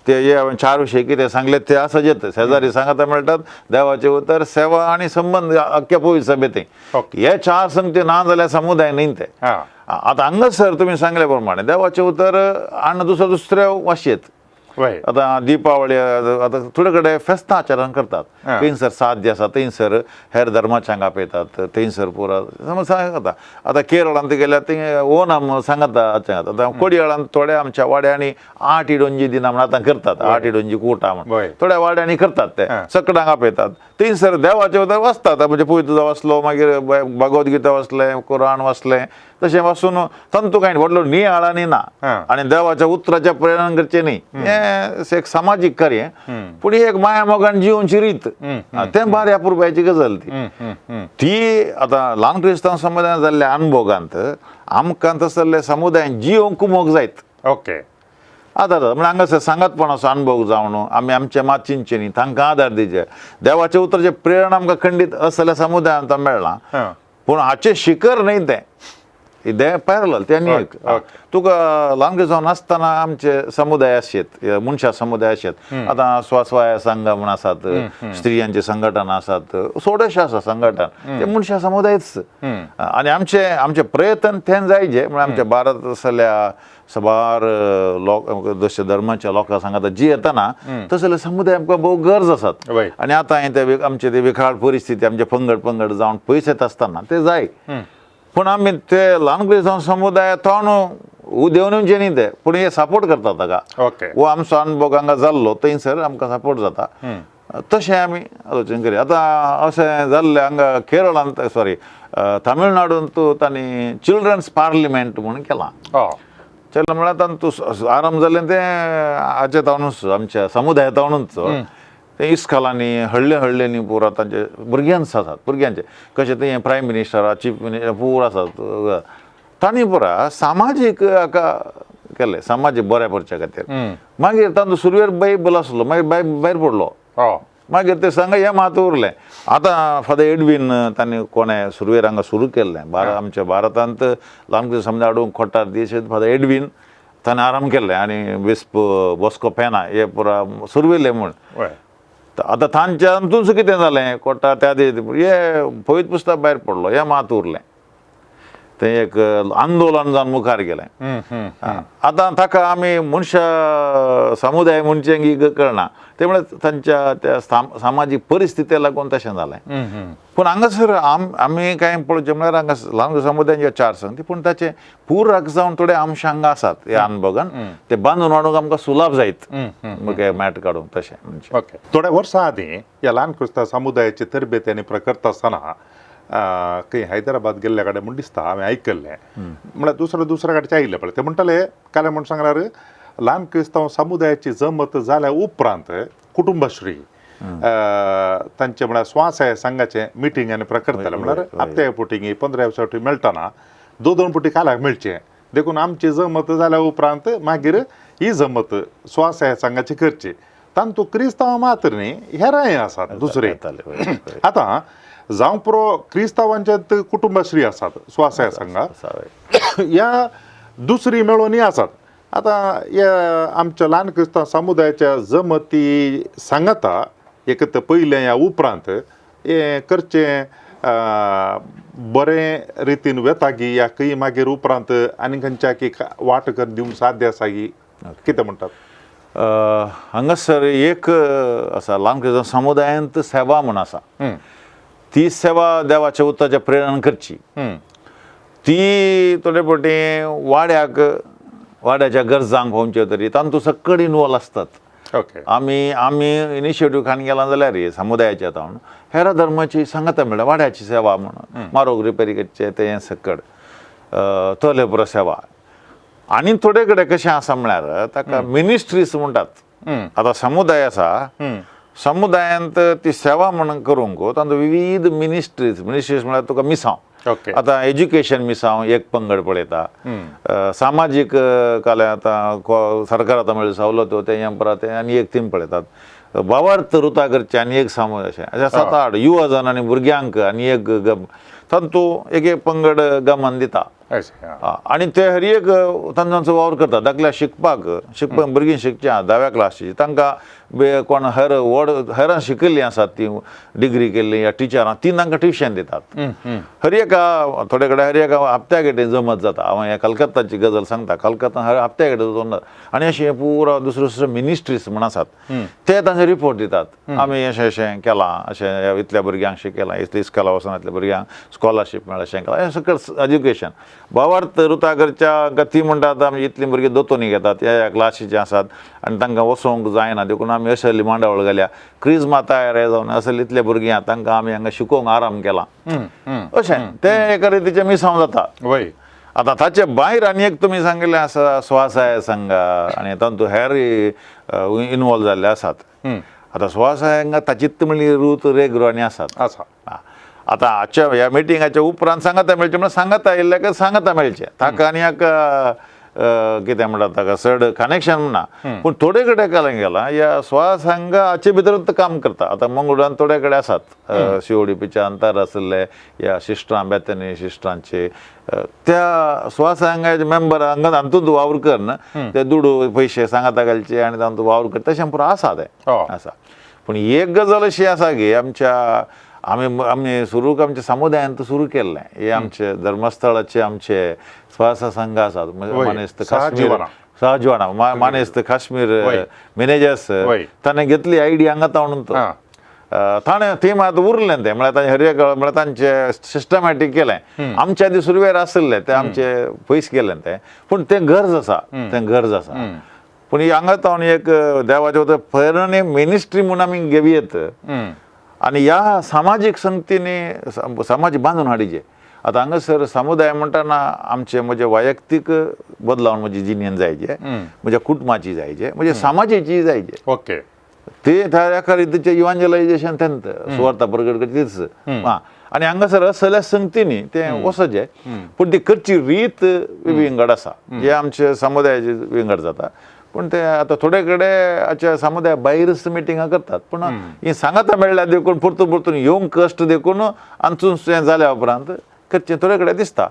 ते हे हांवें चार विशय कितें सांगले ते आसा जेत शेजारी सांगाता मेळटात, देवाचें उतर, सेवा आनी संबंद अख्ख्या पवित्र सभेती, हे चार संगती ना जाल्यार समुदाय न्ही ते. आतां हांगासर तुमी सांगले प्रमाणे देवाचें उतर आनी दुसऱ्या दुसऱ्या वाशेत आतां दीपावळी आतां थोडे कडेन फेस्तां आचरण करतात, थंयसर साध्य आसा थंयसर हेर धर्माच्यांक आपयतात, थंयसर पुरा समज सांगता. आतां केरळांत गेल्यार थंय ओणम सांगता. आतां कोडयाळांत थोड्या आमच्या वाड्यांनी 8 इडोंजी दिना म्हण आतां करतात, 8 इडोंजी कुटा म्हण थोड्या वाड्यांनी करतात, ते सकडांक आपयतात. थंयसर देवाचें उतर वाचतात, म्हणजे पवित्र वाचलो, मागीर भगवद्गीता वाचलें, कुराण वाचलें, तशें वाचून तांतू कांय व्हडलो नियाळांनी ना आनी देवाच्या उतराच्या प्रेरण करचें न्ही, हें एक सामाजीक कार्य, पूण एक माया मोगान जिवनची रीत, तें बारी अपुरबायेची गजाल ती. ती आतां ल्हान क्रिस्तांव समुदायान जाल्ल्या अनुभोगांत आमकां तसले समुदायान जिवंक मोग जायत. ओके, आतां म्हणल्यार हांगासर सांगातपणाचो अनुभव जावन आमी आमचे मात चिंतचें न्ही, तांकां आदार दिवचे, देवाच्या उतराचें प्रेरण आमकां खंडीत असल्या समुदायांत मेळ्ळां. पूण हाचें शिखर न्ही तें, तें पॅरलल तें न्ही एक. तुका ल्हान क्रिस्तांव नासतना आमचे समुदाय आशेत, मनशां समुदाय आशेत, आतां स्वस्वाय संघ म्हूण आसात, स्त्रियांचे संघटन आसात, थोडेशे आसा संघटन, ते मनशां समुदायच. आनी आमचे आमचे प्रयत्न तें जायजे म्हळ्यार आमच्या भारत आसल्या सबार लोक जशे धर्माच्या लोकां सांगाता जी येतना तसले समुदाय आमकां भोव गरज आसात. आनी आतां ते आमचे ते विखाळ परिस्थिती आमचे पंगड पंगड जावन पयस येता आसतना ते जाय, पूण आमी ते ल्हान क्रिस्तांव समुदाय तोंड उदेवन येवचे न्ही ते, पूण हे सपोर्ट करतात ताका. हो आमचो अनुभव हांगा जाल्लो थंयसर आमकां सपोर्ट जाता, तशें आमी आलोचन करी. आतां अशें जाल्लें हांगा केरळांत, सॉरी तामिळनाडूंत तांणी चिल्ड्रन्स पार्लिमेंट म्हूण केलां. चल म्हळ्यार तांतू आरंभ जालें तें हाचे तावनूच, आमच्या समुदाया तावनूच. ते इस्कॉलांनी हळ्ळे हळ्ळ्यांनी पुरा तांचे भुरग्यांच आसात, भुरग्यांचे कशें ते प्रायम मिनिस्टर चीफ मिनिस्टर पुरा आसात, तांणी पुरा सामाजीक हाका केलें, सामाजीक बऱ्या पडच्या खातीर. मागीर तांचो सुरवेर बायबल आसलो, मागीर भायर पडलो, मागीर ते सांगा हें मात उरलें. आतां फादर एडवीन तांणी कोणें सुरवेर हांगा सुरू केल्लें आमच्या भारतांत ल्हान समजा हाडूंक खोटार दीस फादर एडवीन ताणें आराम केल्लें आनी बिस्प बॉस्को पेना हे पुरा सुरवेले म्हूण. आतां तांच्या अंतूच कितें जालें कोटा त्या हे पवित्र पुस्तक भायर पडलो, हें मात उरलें, तें एक आंदोलन जावन मुखार गेलें. आतां ताका आमी मनशा समुदाय म्हणचें की कळना, ते म्हळ्यार तांच्या त्या सामाजीक परिस्थिती लागून तशें जालें. पूण हांगासर आमी कांय पळोवचें म्हळ्यार हांगा ल्हान समुदायांचे चार संगती, पूण ताचे पूरक जावन थोडे अंश हांगा आसात ह्या अनभोगान, ते बांदून हाडूंक आमकां सुलाभ जायत मॅट काडूंक तशें म्हणजे. ओके, थोड्या वर्सां आदीं ह्या ल्हान क्रिस्तांव समुदायाची तरबेत आनी प्रकरता आसतना खंय हैदराबाद गेल्ल्या कडेन म्हूण दिसता हांवें आयकल्लें, म्हळ्यार दुसऱ्या दुसऱ्या कडचे आयिल्ले पळय, ते म्हणटाले काल म्हूण सांगल्यार ल्हान क्रिस्तांव समुदायाची जमत जाल्या उपरांत कुटुंबश्री तांचे म्हळ्यार स्वासाय संघाचें मिटींग आनी प्रकरताले, म्हळ्यार हप्त्या फुटींग 15 फावटी मेळटना 2-2 फुटी कालाक मेळचें, देखून आमची जमत जाल्या उपरांत मागीर ही जमत स्वासाय संघाची करची. तांतू क्रिस्तांव मात्र न्ही, हेरांय आसात दुसरे. आतां जावं पुरो क्रिस्तांवांच्यात कुटुंबश्री आसात स्वासाय संघा, ह्या दुसरी मेळोनी आसात. आतां ह्या आमच्या ल्हान क्रिस्तांव समुदायाच्या जमती सांगाता एक तर पयलें ह्या उपरांत हें करचें बरें रितीन वेता की ह्या खंय मागीर उपरांत आनी खंयच्या की वाट कर दिवंक साध्य आसा की कितें म्हणटात? हांगासर एक आसा ल्हान क्रिस्तांव समुदायांत सेवा म्हूण आसा, ती सेवा देवाच्या उतराच्या प्रेरण करची, ती थोडे फावटी वाड्याक वाड्याच्या गरजांक पावचे तरी तांतू सकड इनवॉल्व आसतात. आमी आमी इनिशिएटीव खान गेला जाल्यार समुदायाच्या जावन हेर धर्माची सांगाता मेळटा वाड्याची सेवा म्हणून मारोग रिपेरी करचें तें सकड तोले पुरो सेवा. आनी थोडे कडेन कशें आसा म्हळ्यार ताका मिनिस्ट्रीज म्हणटात. आतां समुदाय आसा, समुदायांत ती सेवा म्हणून करूंक तांतूत विविध मिनिस्ट्रीज, मिनिस्ट्रीज म्हळ्यार तुका मिसांव, आतां एज्युकेशन मिसांव एक पंगड पळयता, सामाजीक काले आतां सरकार आतां मेळ्ळी सवलत्यो तें परत आनी एक तीम पळयतात, भावार्थ रुता करचे आनी एक सामूय अशें अशें 7-8 युवा जण आनी भुरग्यांक आनी एक तांतू एक एक पंगड गमन दिता आनी ते हर एक तांचो वावर करता. धाकल्या शिकपाक शिकपाक भुरगीं शिकच्या 10व्या क्लासीची तांकां कोण हेर व्हड हेरां शिकिल्लीं आसात ती डिग्री केल्ली या टिचरां ती तांकां ट्युशन दितात. हर एका थोडे कडेन हर एका हप्त्या कडेन जमत जाता. हांव ह्या कलकत्ताची गजाल सांगता, कलकत्ता हर हप्त्या कडेन आनी अशें पुरा दुसरे दुसरे मिनिस्ट्रीज म्हण आसात ते तांचे रिपोर्ट दितात, आमी अशें अशें केलां, अशें इतल्या भुरग्यांक शिकयलां, इतली इस्कोला वचना इतल्या भुरग्यांक स्कॉलरशीप मेळ्ळा अशें केलां, हें सगळें एज्युकेशन. भावार्थ रुता करच्या ती म्हणटात आमी इतलीं भुरगीं दोतोनी घेतात ह्या ह्या क्लासीचे आसात आनी तांकां वचोंक जायना देखून आमी असली मांडावळ घाल्या, क्रिजमा तयार जावन असले इतले भुरगीं आहा तांकां आमी हांगा शिकोवंक आराम केला अशें तें एका रितीचें मिसांव जाता. आतां ताचे भायर आनी एक तुमी सांगिल्लें आसा स्वासाय संघ आनी तातूंत हेर इनवॉल्व जाल्ले आसात. आतां स्वासाय संघ ताचीच म्हणली रूत रेग्रो आनी आसात. आतां आजच्या ह्या मिटिंगाच्या उपरांत सांगाता मेळचें म्हणल्यार सांगाता आयिल्ल्या काय सांगाता मेळचें ताका आनी एक कितें म्हणटात ताका चड कनेक्शन ना, पूण थोडे कडेन काल गेला ह्या स्वसंघ हाचे भितर काम करता. आतां मंगळुरान थोडे कडेन आसात शिवडीपीच्या अंतर आशिल्ले ह्या सिस्टरां बेतनी सिस्टरांचे त्या स्वसंघाचे मेंबर हांगा हातूंत वावर करन ते दुडू पयशे सांगाता घालचे आनी तातूंत वावर करता तशें पुरो आसा तें आसा. पूण एक गजाल अशी आसा की आमच्या आमी आमी सुरू आमच्या समुदायांत सुरू केल्लें हे आमचे धर्मस्थळाचे आमचे स्वासा संघ आसात मानेस्त काश्मीर सहजीवना मानेस्त काश्मीर मॅनेजर्स ताणें घेतली आयडिया हांगा ताणून तो ताणें ती मात उरलें तें म्हळ्यार ताणें हर एक म्हळ्यार तांचें सिस्टमॅटीक केलें. आमच्या आदी सुरवेर आशिल्लें तें आमचे पयस गेलें तें, पूण तें गरज आसा, तें गरज आसा. पूण हांगा तावन एक देवाचे प्रेरणे मिनिस्ट्री म्हूण आमी घेवयेत आनी ह्या सामाजीक संगतींनी समाज बांदून हाडीचे. आतां हांगासर समुदाय म्हणटाना आमचे म्हजे वैयक्तीक बदलावन म्हजी जिणेन जायचे, म्हज्या कुटुंबाची जायचे, म्हज्या समाजाची जायचे. ओके, ते त्या एका रितीचें इवांजलायजेशन तेंत सुवार्ता प्रगट करची तीच. आं, आनी हांगासर असल्या संगतींनी तें वचचें, पूण ती करची रीत विंगड आसा, जे आमचे समुदायाची विंगड जाता. पूण ते आतां थोडे कडेन आमच्या समुदाया भायरच मिटिंगां करतात, पूण ही सांगाता मेळ्ळ्या देखून परतून परतून येवंक कश्ट देखून आमचून हें जाल्या उपरांत करचें थोडे कडेन दिसता.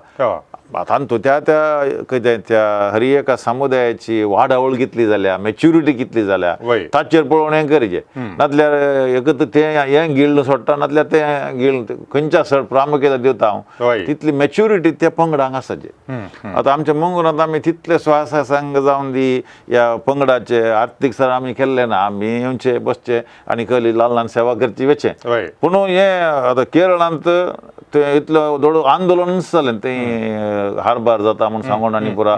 तांतू त्या त्या कितें त्या हर एका समुदायाची वाडावळ कितली जाल्या, मॅच्युरिटी कितली जाल्या ताचेर पळोवन हें करचें. नातल्यार एकच तें हें गिळून सोडटा, नातल्यार तें गिळून खंयच्या सर प्रामुख्यता दिवता हांव, तितली मॅच्युरिटी त्या पंगडांक आसाचे. आतां आमच्या मंगळूरांत आमी तितले स्वासा संघ जावन दी ह्या पंगडाचे आर्थीक सर आमी केल्ले ना, आमी येवचे बसचे आनी कहली ल्हान ल्हान सेवा करची वचें. पूण हें आतां केरळांत तें इतलो दोडो आंदोलनच जालें, तें हारबार जाता म्हूण सांगून आनी पुरा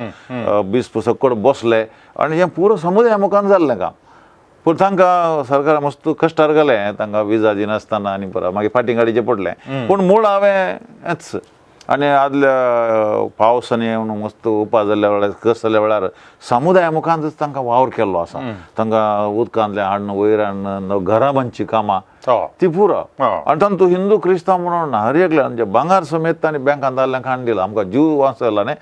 बिस्प सकड बसले आनी हें पुरो समुदाया मुखान जाल्लें काम. पूण तांकां सरकारान मस्त कश्टार घालें, तांकां विजा दिनासतना आनी पुरा मागीर फाटीं काडचें पडलें. पूण मूळ हांवें हेंच आनी आदल्या पावस आनी येवन मस्त उपास जाल्ल्या वेळार, कस जाल्ल्या वेळार समुदाया मुखांतच तांकां वावर केल्लो आसा. तांकां उदकांतलें हाडून वयर हाडून घरां बांदचीं कामां ती पुरो. आनी तांतू हिंदू क्रिस्तांव म्हणून ना, हर एकल्या म्हणजे भांगर समेत तांणी बँकान धाडलें, खाण दिलां, आमकां जीव वाचयला न्ही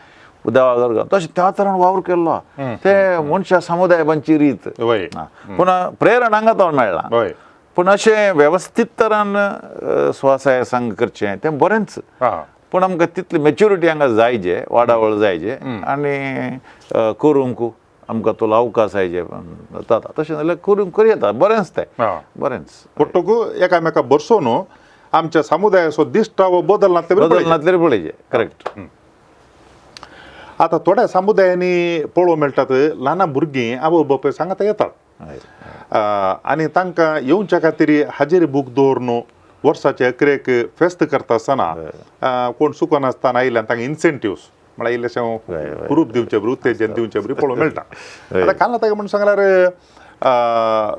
देवा घर, तशें त्या तरान वावर केल्लो. ते मनशा समुदाय बांदची रीत पूण प्रेरणा हांगा तो मेळ्ळा. पूण अशें वेवस्थीत तरान स्वासाय संघ करचें तें बरेंच, पूण आमकां तितली मॅच्युरिटी हांगा जायजे, वाडावळ जायजे आनी करूंक आमकां तो अवकाश जायजे जाता. तशें जाल्यार करूंक करूं येता, बरेंच तें बरेंच. पट्टूक एकामेका बरसोवन आमच्या समुदायाचो दिश्टावो बदलना. बदलनातलें पळयचे, करेक्ट. आतां थोड्या समुदायांनी पळोवंक मेळटात ल्हान भुरगीं आवय बापूय सांगाता येतात आनी तांकां येवच्या खातीर हाजेरी बूक दवरून वर्साचे अकरेक फेस्त करता आसतना कोण चुकनासतना आयिल्ल्यान तांकां इन्सेंटिव्स म्हळ्यार इल्लेशें प्रूफ दिवचे बरी, उत्तेजन दिवचे बरी पळोवंक मेळटा. आतां काल ताका म्हण सांगल्यार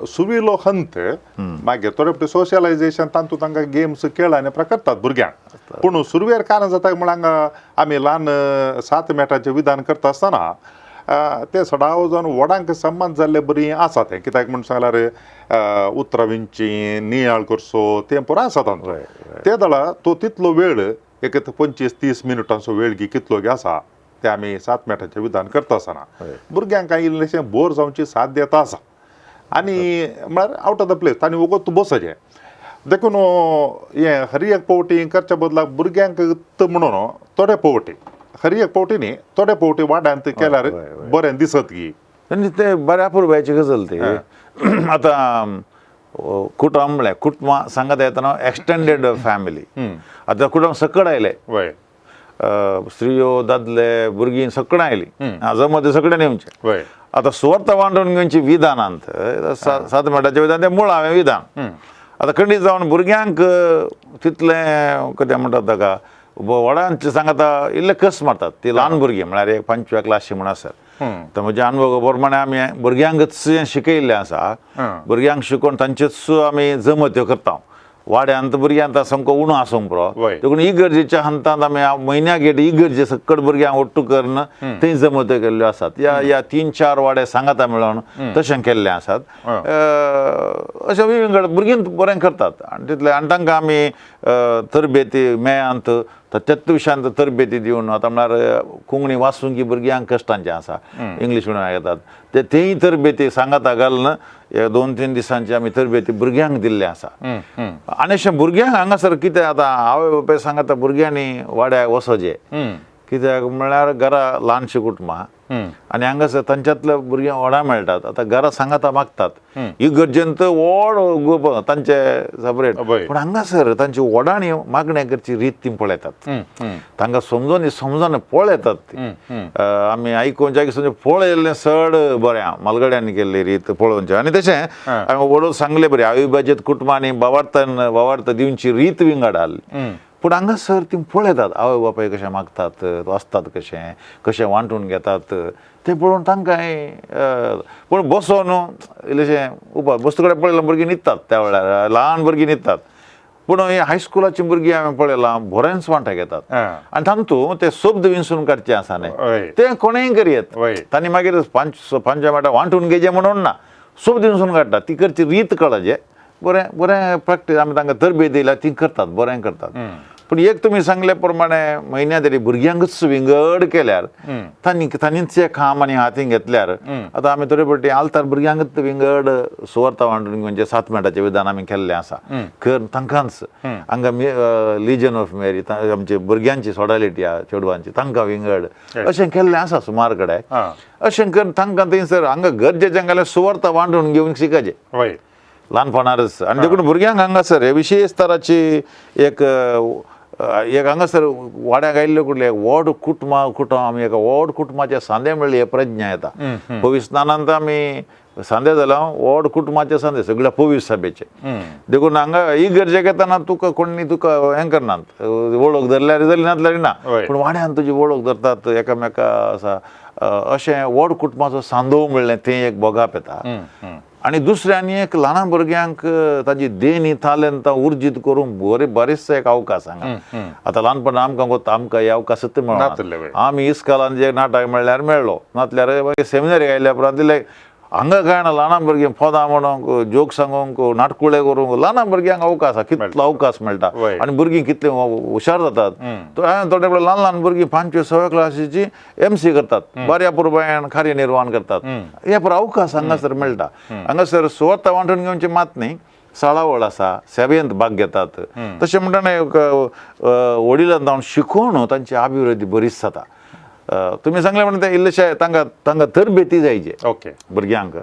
सुविलो हंत मागीर थोडे फावटी सोशलायजेशन तातूंत तांकां गेम्स खेळ आनी करतात भुरग्यांक. पूण सुरवेर कारण जाता म्हळ्यार हांगा आमी ल्हान 7 मेटाचें विधान करता आसतना ते सदांव जावन व्हडांक संबंद जाल्ले बरी आसा तें कित्याक म्हण सांगल्यार उतरां विंची नियाळ करचो तें पुरो आसा तांचो. ते दळा तो तितलो वेळ एक 25-30 मिनटांचो वेळ गी कितलो गी आसा ते आमी 7 मेटाचें विधान करता आसतना भुरग्यांक इल्लेशें बोर जावची साध्यता आसा आनी म्हळ्यार आवट ऑफ the place तांणी वगत बसचें. देखून हें हर एक पावटी करच्या बदलाक भुरग्यांक म्हणून थोडे पावटी हर एक पावटी न्ही थोडे पावटी वाड्यांत केल्यार बरें दिसत की आनी ते बऱ्या पुरवायची गजाल ती. आतां कुटुंब म्हळ्यार कुटुंबां सांगत येतना एक्सटेंडेड फॅमिली, आतां कुटुंब सकड आयलें, स्त्रियो दादले भुरगीं सगळीं आयलीं, जमत सगळें येवचें. आतां सुवार्थ वांटून घेवची विधानांत 7 मिनटाचें विधान तें मुळावें विधान. आतां खंडीत जावन भुरग्यांक तितलें कितें म्हणटात ताका व्हडांचे सांगता इल्ले कस मारतात ती ल्हान भुरगीं म्हळ्यार एक 5व्या क्लासी म्हण आसत. तर म्हज्या अनुभवा प्रमाणे आमी भुरग्यांकच शिकयल्लें आसा, भुरग्यांक शिकोवन तांचेच आमी जमत्यो करता. वाड्यांत भुरग्यांक आतां सामको उणो आसूंक पुरो, देखून इगर्जेच्या हंतांत आमी म्हयन्याक एक इगर्जे सकट भुरग्यांक ओट्टू करून थंय जमत्यो केल्ल्यो आसात. ह्या 3-4 वाडे सांगाता मेळोन तशें केल्लें आसात. अशें विंगड भुरगीं बरें करतात आनी तितलें. आनी तांकां आमी तरबेती मेयांत त्याच विशयांत तरबेती दिवन आतां म्हळ्यार कोंकणी वाचूंक ही भुरग्यांक कश्टांचें आसा, इंग्लीश मिडियम येतात ते तेय तरबेती सांगाता घालून 2-3 दिसांची आमी तरबेती भुरग्यांक दिल्ले आसा. आनी अशें भुरग्यांक हांगासर कितें आतां आवय बापाय सांगाता भुरग्यांनी वाड्याक वचचें, कित्याक म्हळ्यार घरा ल्हानशीं कुटुंबां आनी हांगासर तांच्यांतले भुरग्यांक व्हडां मेळटात. आतां घरा सांगाता मागतात इगर्जेंत व्हड ग्रुप तांचे सेपरेट, पूण हांगासर तांची व्हडांनी मागण्या करची रीत ती पळयतात, तांकां समजून समजून पळयतात ती. आमी आयकून जागे समजून पळयल्लें चड बरें मालगड्यांनी केल्ली रीत पळोवचें. आनी तशें हांवें व्हडो सांगलें बरें अविभाजीत कुटुंबांनी बावार्थान बावार्थ दिवची रीत विंगड आहली, पूण हांगासर ती पळयतात आवय बापाय कशें मागतात, वाचतात कशें कशें वांटून घेतात तें पळोवन तांकांय. पूण बसोन इल्लेशें उबा बस्तू कडेन पळयल्यार भुरगीं न्हिदतात त्या वेळार, ल्हान भुरगीं न्हिदतात. पूण ही हायस्कुलाची भुरगीं हांवें पळयलां बरेंच वांटे घेतात आनी तातूंत ते शब्द विंचून काडचे आसा न्ही तें कोणेंय करयेत, तांणी मागीर 5 मिनटां वांटून घेवचें म्हणून ना, शब्द विंचून काडटात ती करची रीत कळचे बरें बरें प्रॅक्टीस आमी तांकां तरबेत दिल्या ती करतात, बरें करतात. पूण एक तुमी सांगले प्रमाणे म्हयन्या तरी भुरग्यांकूच विंगड केल्यार तांणी तांणीच एक काम आनी हातीन घेतल्यार आतां आमी थोडे फावटी आल्तार भुरग्यांकूच विंगड सुवार्ता वांटून म्हणजे सात मिनटाचें विधान आमी केल्लें आसा कर तांकांच हांगा लिजन ऑफ मेरी आमचे भुरग्यांची सोडालिटी आहा चेडवांची तांकां विंगड अशें केल्लें आसा सुमार कडेन. अशें करून तांकां थंयसर हांगा गरजेचें घाल्यार सुवार्ता वांटून घेवंक शिकायचें वय ल्हानपणारच. आनी देखून भुरग्यांक हांगासर हे विशेश तराची एक एक हांगासर वाड्याक आयिल्ले कुडले एक व्हड कुटुंबा कुटुंब आमी एका व्हड कुटुंबाचे सांदे म्हणले हे प्रज्ञा येता. पवित्र स्नानांत आमी सांदे जाल्या व्हड कुटुंबाचे सांदे सगळ्या पवित्र सभेचे. देखून हांगा ही गरजेक येताना तुका कोणी तुका हें करनात, वळख धरल्यार धरली नासल्यार ना, पूण वाड्यान तुजी वळख धरतात एकामेका आसा. अशें व्हड कुटुंबाचो सांदो म्हणलें तें एक भोगाप येता. आनी दुसरें आनी एक ल्हान भुरग्यांक ताजी देणी तालेंतां उर्जीत करूंक बरे बरेचसो एक अवकाश हांगा. आतां ल्हानपणान आमकां गोता आमकां हे अवकाशूच मेळना. आमी इस्कॉलान जे नाटक मेळ्ळ्यार मेळ्ळो, नातल्यार मागीर सेमिनारीक आयल्या उपरांत दिले. हांगा कांय ना, ल्हान भुरगीं पदां म्हणूंक, जोक सांगूंक, नाटकुळे करूंक ल्हान भुरग्यांक अवकाश आसा, कितलो अवकाश मेळटा आनी भुरगीं कितलीं हुशार जातात. हांवें थोडे वेळ ल्हान ल्हान भुरगीं 5वे 6वे क्लासीची MC करतात, बऱ्या पुरबायन कार्य निर्वाहन करतात. हे पुरो अवकाश हांगासर मेळटा. हांगासर सुवार्ता वांटून घेवची मात न्ही, साळावळ आसा, सेवेंत भाग घेतात. तशें म्हणटना एक वडिलां जावन शिकोवन तांची अभिवृद्धी बरीच जाता. तुमी सांगलें म्हणटा तें इल्लेशें तांकां तांकां तरबेती जायचे ओके भुरग्यांक.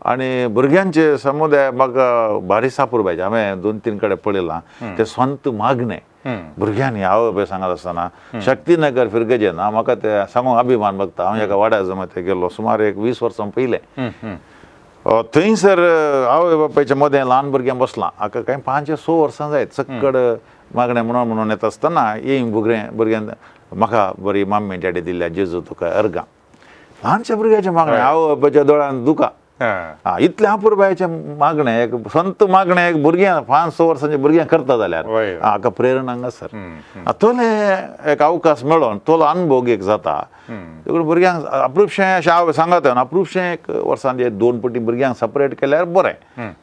आनी भुरग्यांचे समुदाय म्हाका भारी सापूर पाहिजे. हांवें 2-3 कडेन पळयलां ते स्वंत मागणें भुरग्यांनी आवय बापाय सांगत आसतना शक्तीनगर फिरगजेन म्हाका ते सांगूंक अभिमान बगता. हांव एका वाड्या जमाते गेल्लो सुमार एक 20 वर्सां पयलें. थंयसर आवय बापायच्या मदें ल्हान भुरग्यां बसलां, हाका कांय 5 ते 6 वर्सां जायत सक्कड मागणें म्हणून म्हणून येता आसतना येय भुरग्यान म्हाका बरी मम्मी डॅडी दिल्ल्या जेजू तुका अर्गां. ल्हानशा भुरग्याचें मागणें, आवय बापायच्या दोळ्यान दुकां. इतलें अपुरबायेचें मागणें, एक संत मागणें एक भुरग्यां 5-6 वर्सांचे भुरग्यां करता जाल्यार हाका प्रेरणा हांगासर तोले एक अवकाश मेळोन तोलो अनुभव एक जाता. देखून भुरग्यांक अप्रुपशें अशें हांव सांगता अप्रुपशें एक वर्सान एक 2 पटी भुरग्यांक सपरेट केल्यार बरें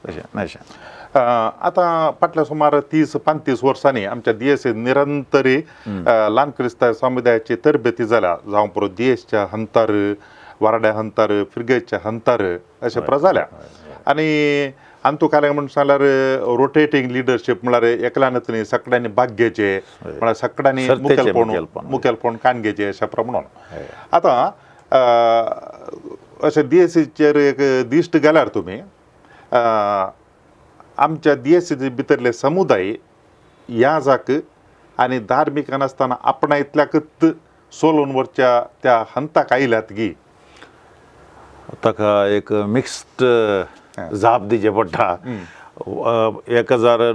तशें अशें. आतां फाटल्या सुमार 30-35 वर्सांनी आमच्या दियेसी निरंतरी ल्हान क्रिस्तांव समुदायाची तरबेती जाल्या, जावं पुरो दियेसच्या हंतार, वारड्या हंतार, फिरगेच्या हंतार अशें पुरो जाल्या. आनी अंतू काले म्हण सांगल्यार रोटेटींग लिडरशीप म्हळ्यार एकल्यान न्ही सगळ्यांनी भाग घेवचे, म्हळ्यार सगळ्यांनी मुखेलपण मुखेलपण काण घेवचें अशें प्रमाण. आतां अशें दियेसीचेर एक दिश्ट गेल्यार तुमी आमच्या दियेसी भितरले समुदाय ह्या जाक आनी धार्मीक नासतना आपणा इतल्याकच सोलून वरच्या त्या हंताक आयल्यात गी ताका एक मिक्स्ड जाप दिवचें पडटा. 1987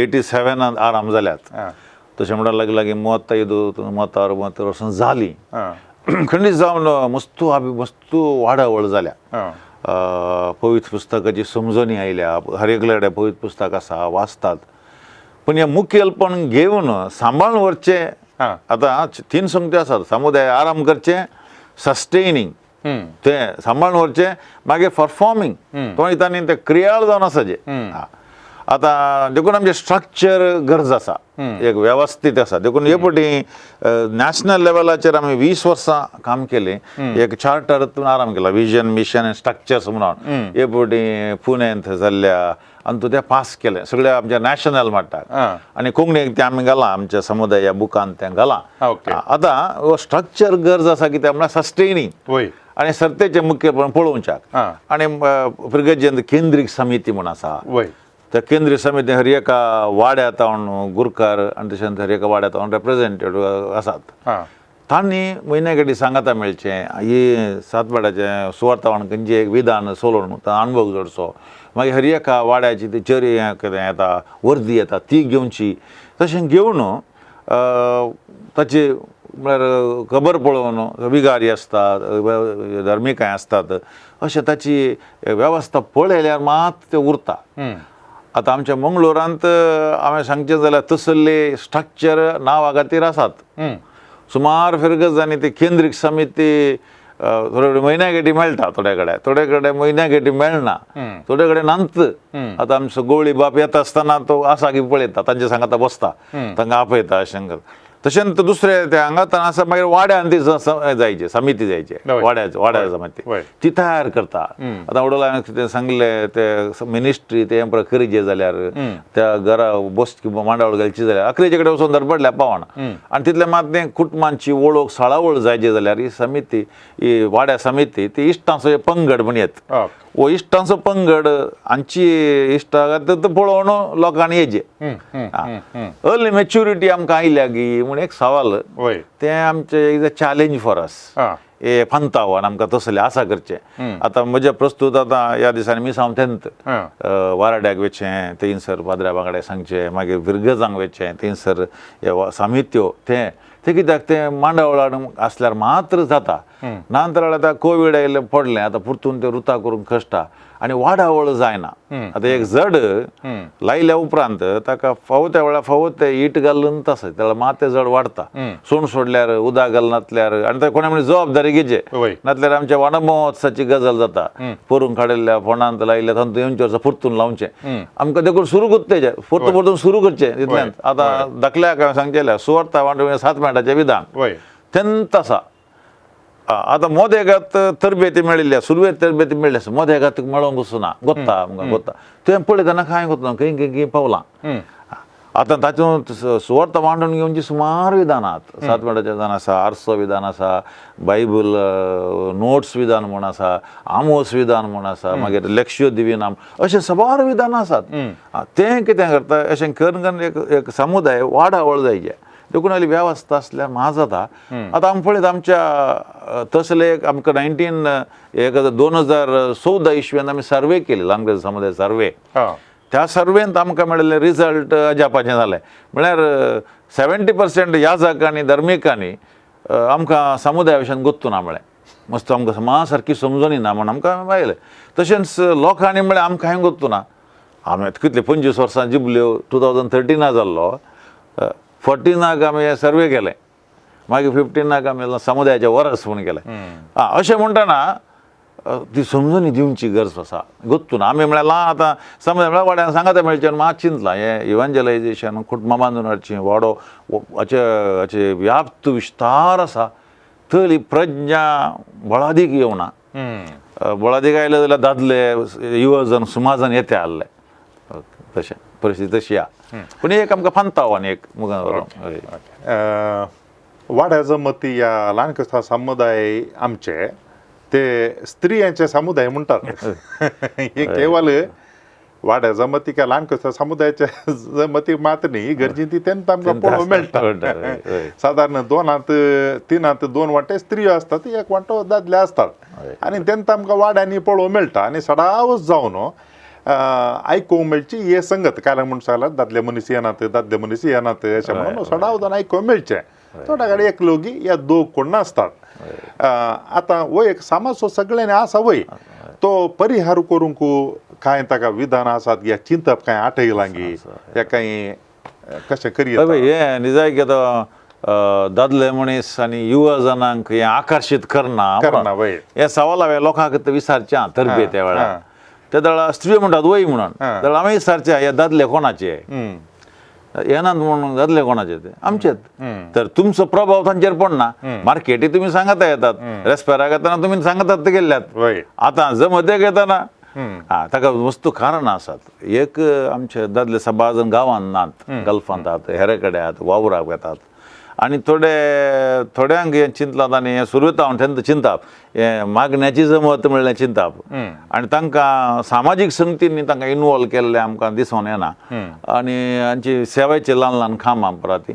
87 आराम जाल्यात. तशें म्हणल्यार लागीं लागीं 37 36 वर्सां जालीं. खंडीत जावन मस्तू मस्तू वाडावळ जाल्या. पवित्र पुस्तकाची समजणी आयल्या, हर एकल्या कडेन पवित्र पुस्तक आसा, वाचतात. पूण हें मुखेलपण घेवन सांबाळून व्हरचें. आतां 3 संगत्यो आसात, समुदाय आराम करचें, सस्टेनिंग तें सांबाळून व्हरचें, मागीर परफॉर्मिंग तो तांणी तें क्रियाळ जावन आसा जें. आतां देखून आमचें स्ट्रक्चर गरज आसा, एक वेवस्थीत आसा. देखून हे फावटी नॅशनल लेवलाचेर आमी 20 वर्सां काम केलें, एक चार्टर आराम केला, विजन मिशन आनी स्ट्रक्चर्स म्हणून. हे फावटी पुण्यांत जाल्ल्या आनी तूं तें पास केलें सगळ्या आमच्या नॅशनल मट्टाक. आनी कोंकणीक तें आमी घालां आमच्या समुदाय ह्या बुकान तें घालां. आतां हो स्ट्रक्चर गरज आसा कित्याक म्हळ्यार सस्टेनिंग आनी सर्तेचें मुखेलपण पळोवच्याक. आनी फिरगजेंत केंद्रीक समिती म्हूण आसा, त्या केंद्रीय समिती हर एका वाड्या तावन गुरकार आनी तशेंच हर एका वाड्या तावन रेप्रेजेंटेटिव्ह आसात. तांणी म्हयन्या कडेन सांगाता मेळचें, ही सातवाड्याचें सुवार्तावान खंयचें एक विधान सोलोवन अनुभव जोडचो, मागीर हर एका वाड्याची ती चरी कितें येता वर्दी येता ती घेवची, तशें घेवन ताची म्हळ्यार खबर पळोवन विगारी आसतात, धार्मीक कांय आसतात, अशें ताची वेवस्था पळयल्यार मात तें उरता. आतां आमच्या मंगळुरांत हांवें सांगचें जाल्यार तसले स्ट्रक्चर नांवा खातीर आसात. सुमार फिरगजांनी ती केंद्रीक समिती थोडे कडेन म्हयन्या गेटी मेळटा, थोड्या कडेन, थोडे कडेन म्हयन्या गेटी मेळना, थोडे कडेन नात. आतां आमचो गवळी बाप येता आसतना तो आसा की पळयता, तांचे सांगाता बसता, तांकां आपयता अशें करता. तशेंच दुसरे ते हांगा आसा. मागीर वाड्यान ती जायचे समिती जायचे, वाड्याचे, वाड्या समिती ती तयार करता. आतां वडोला हांवें कितें सांगलें, ते मिनिस्ट्री ते प्रक्रिये जाल्यार त्या घरा बस मांडावळ घालची जाल्यार अकरेचे कडेन वचून धडपडल्या पावना. आनी तितले मात तें कुटुंबांची वळख साळावळ जायची जाल्यार ही समिती, ही वाड्या समिती, ती इश्टांचो एक पंगड म्हण येत. हो इश्टांचो पंगड हांची इश्टागत पळोवन लोकांनी येचे. अर्ली मॅच्युरिटी आमकां आयल्या गी म्हूण एक सवाल. तें आमचें is a challenge for us. हे पंतावन आमकां तसलें आसा करचें. आतां म्हजें प्रस्तूत आतां ह्या दिसांनी मिसांव तेंत वाराड्याक वचचें, थंयसर पाद्र्या वांगडा सांगचें, मागीर फिरगजांक वचचें, थंयसर हे सामित्यो तें तें कित्याक तें मांडावळ आसल्यार मात्र जाता. नाजाल्यार आतां कोवीड आयलें पडलें, आतां परतून तें रुता करूंक कश्टा आनी वाडावळ जायना. आतां एक जड लायल्या उपरांत ताका फावो त्या वेळार फावो ते it घालून तसो त्याला मात तें जड वाडटा. सोण सोडल्यार, उदक घालनातल्यार आनी ते कोणा म्हणजे जबाबदारी घेवचे, नातल्यार आमच्या वण महोत्सवाची गजाल जाता. पोरून काडिल्ल्या फोंडांत लायिल्ल्या तातूंत येवचे वर्सा परतून लावचें आमकां, देखून सुरू करता, परतून परतून सुरू करचें तितल्यान. आतां धाकल्याक हांवें सांगचेलें, सुवार्ता वांटून सात मिनटाचें विधान तेंत आसा. आतां मोदेगात तरबेती मेळिल्ली, सुरवेक तरबेती मेळ्ळी आसा, मोदेगात मेळोंक वचना. गोत्ता आमकां गोत्ता तुवें पळयतना कांय गोतना खंय खंय खंय पावलां. आतां तातूंत सुवार्ता मांडून घेवची सुमार विधानां आहात. सात मिनटाचें विधान आसा, आरसो विधान आसा, बायबल नोट्स विधान म्हूण आसा, आमोस विधान म्हूण आसा, मागीर लेक्ष्यो दिविना, अशें साबार विधानां आसात. तें कितें करता, अशें करून करून एक एक समुदाय वाडावळ जायचे. देखून आली वेवस्था आसल्यार म्हाका जाता. आतां आमी पळयत आमच्या तसले एक आमकां 19 एक 2014 इसवेन आमी सर्वे केली, लांगरेज समुदाय सर्वे. त्या सर्वेंत आमकां मेळिल्ले रिजल्ट अजापाचें जालें. म्हळ्यार 70% याजक आनी धर्मिकांनी आमकां समुदाया विशयान गोत्तू ना म्हळें, मस्त आमकां समा सारकी समजून ना म्हूण आमकां आयलें. तशेंच लोकांनी म्हळें आमकां कांय गोत्तू ना. आमी कितले 25 वर्सां जिबल्यो, 2013 जाल्लो, 14 आमी सर्वे केलें, मागीर 15 आमी समुदायाचें वरस म्हूण केलें. आं, अशें म्हणटना ती समजून दिवची गरज आसा. गोत्तू ना आमी म्हळ्यार ल्हान. आतां समज म्हळ्यार वाड्यान सांगाता मेळचें मात चिंतलां हें इव्हांजलायजेशन, कुटुंबां बांदून हाडचीं, वाडो हाचे हाचे व्याप्त विस्तार आसा, थंय प्रज्ञा बळादीक येवना. बळादीक आयले जाल्यार दादले युवजन समाजान येते आहले, तशें परिस्थिती तशी आहा. पूण एक आमकां फांताव आनी एक मुखार व्हरोंक. वाड्या जमती ह्या ल्हान क्रिस्तांव समुदाय आमचे ते स्त्रियांचे समुदाय म्हणटात. हे केवल वाड्या जमती काय ल्हान क्रिस्तांव समुदायाच्या जमती मात्र न्ही, गरजेन ती तेन्ना आमकां पळोवंक मेळटा. मेळटा, हय, हय. सादारण दोनांत तिनांत दोन वांटे स्त्रियो आसतात, एक वांटो दादले आसतात. आनी तेन्ना आमकां वाड्यांनी पळोवंक मेळटा आनी सदांच जावन आयकूंक मेळची हे संगत. कारण म्हूण सांगल्यार दादले मनीस येनात, दादले मनीस येनात अशें म्हणून सदांच आयकूंक मेळचें. थोड्या कडेन एकलो या दोग कोण नासतात. आतां हो एक समाजचो सगळ्यांनी आसा वय, तो परिहार करूंक कांय ताका विधान आसात या चिंतप कांय आठयलां गी या कांय कशें हय करयत? पळय, हें निजायक आतां दादले मनीस आनी युवा जणांक हें आकर्शीत करना. करना वय. हें सवाल हांवें लोकांक विचारचें आं तरबे त्या वेळार. त्या वेळार स्त्रियो म्हणटात वय म्हणून, जाल्यार आमी विचारचें हे दादले कोणाचे येनात म्हणून, दादले कोणाचे ते आमचेच. तर तुमचो प्रभाव तांचेर पडना. मार्केटी तुमी सांगता येतात, रेस्पेराक येतना तुमी सांगतात ते गेल्ल्यात. आतां जमतेक येतना हा ताका वस्तू कारणां आसात. एक आमचे दादले सबार जाण गांवांत नात, गल्फांत आहात, हेरे कडेन आहात, वावराक वेतात. आनी थोडे थोड्यांक हें चिंतलां आनी हें सुरवेत हांव तेंकां चिंताप हें मागण्याची जमत म्हणलें चिंताप. आनी तांकां सामाजीक संगतींनी तांकां इनवॉल्व केल्लें आमकां दिसोन येना. आनी आमची सेवेची ल्हान ल्हान कामां पराती.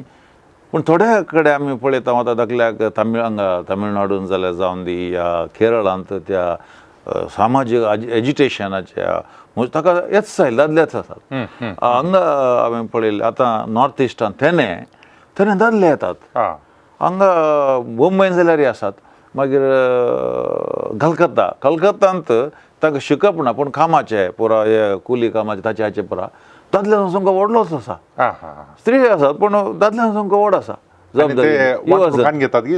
पूण थोड्या कडेन आमी पळयता आतां धाकल्याक तमिळ हांगा तमिळनाडून जाल्यार जावन दी या केरळांत त्या सामाजीक एजिटेशनाच्या ताका येच जाय दादलेच आसात. हांगा हांवें पळयलें आतां नॉर्थ इस्टान तेणे तेणे दादले येतात. हांगा मुंबयन जाल्यारय आसात. मागीर कलकत्ता, कलकत्तांत तांकां शिकप ना पूण कामाचे पुरा हे कुली कामाचे ताचे हाचे पुरा दादल्यांचो संख्या व्हडलोच आसा. आं हां स्त्री आसात पूण दादल्यांचो संख्या व्हड आसा. जबाबदारी घेतात की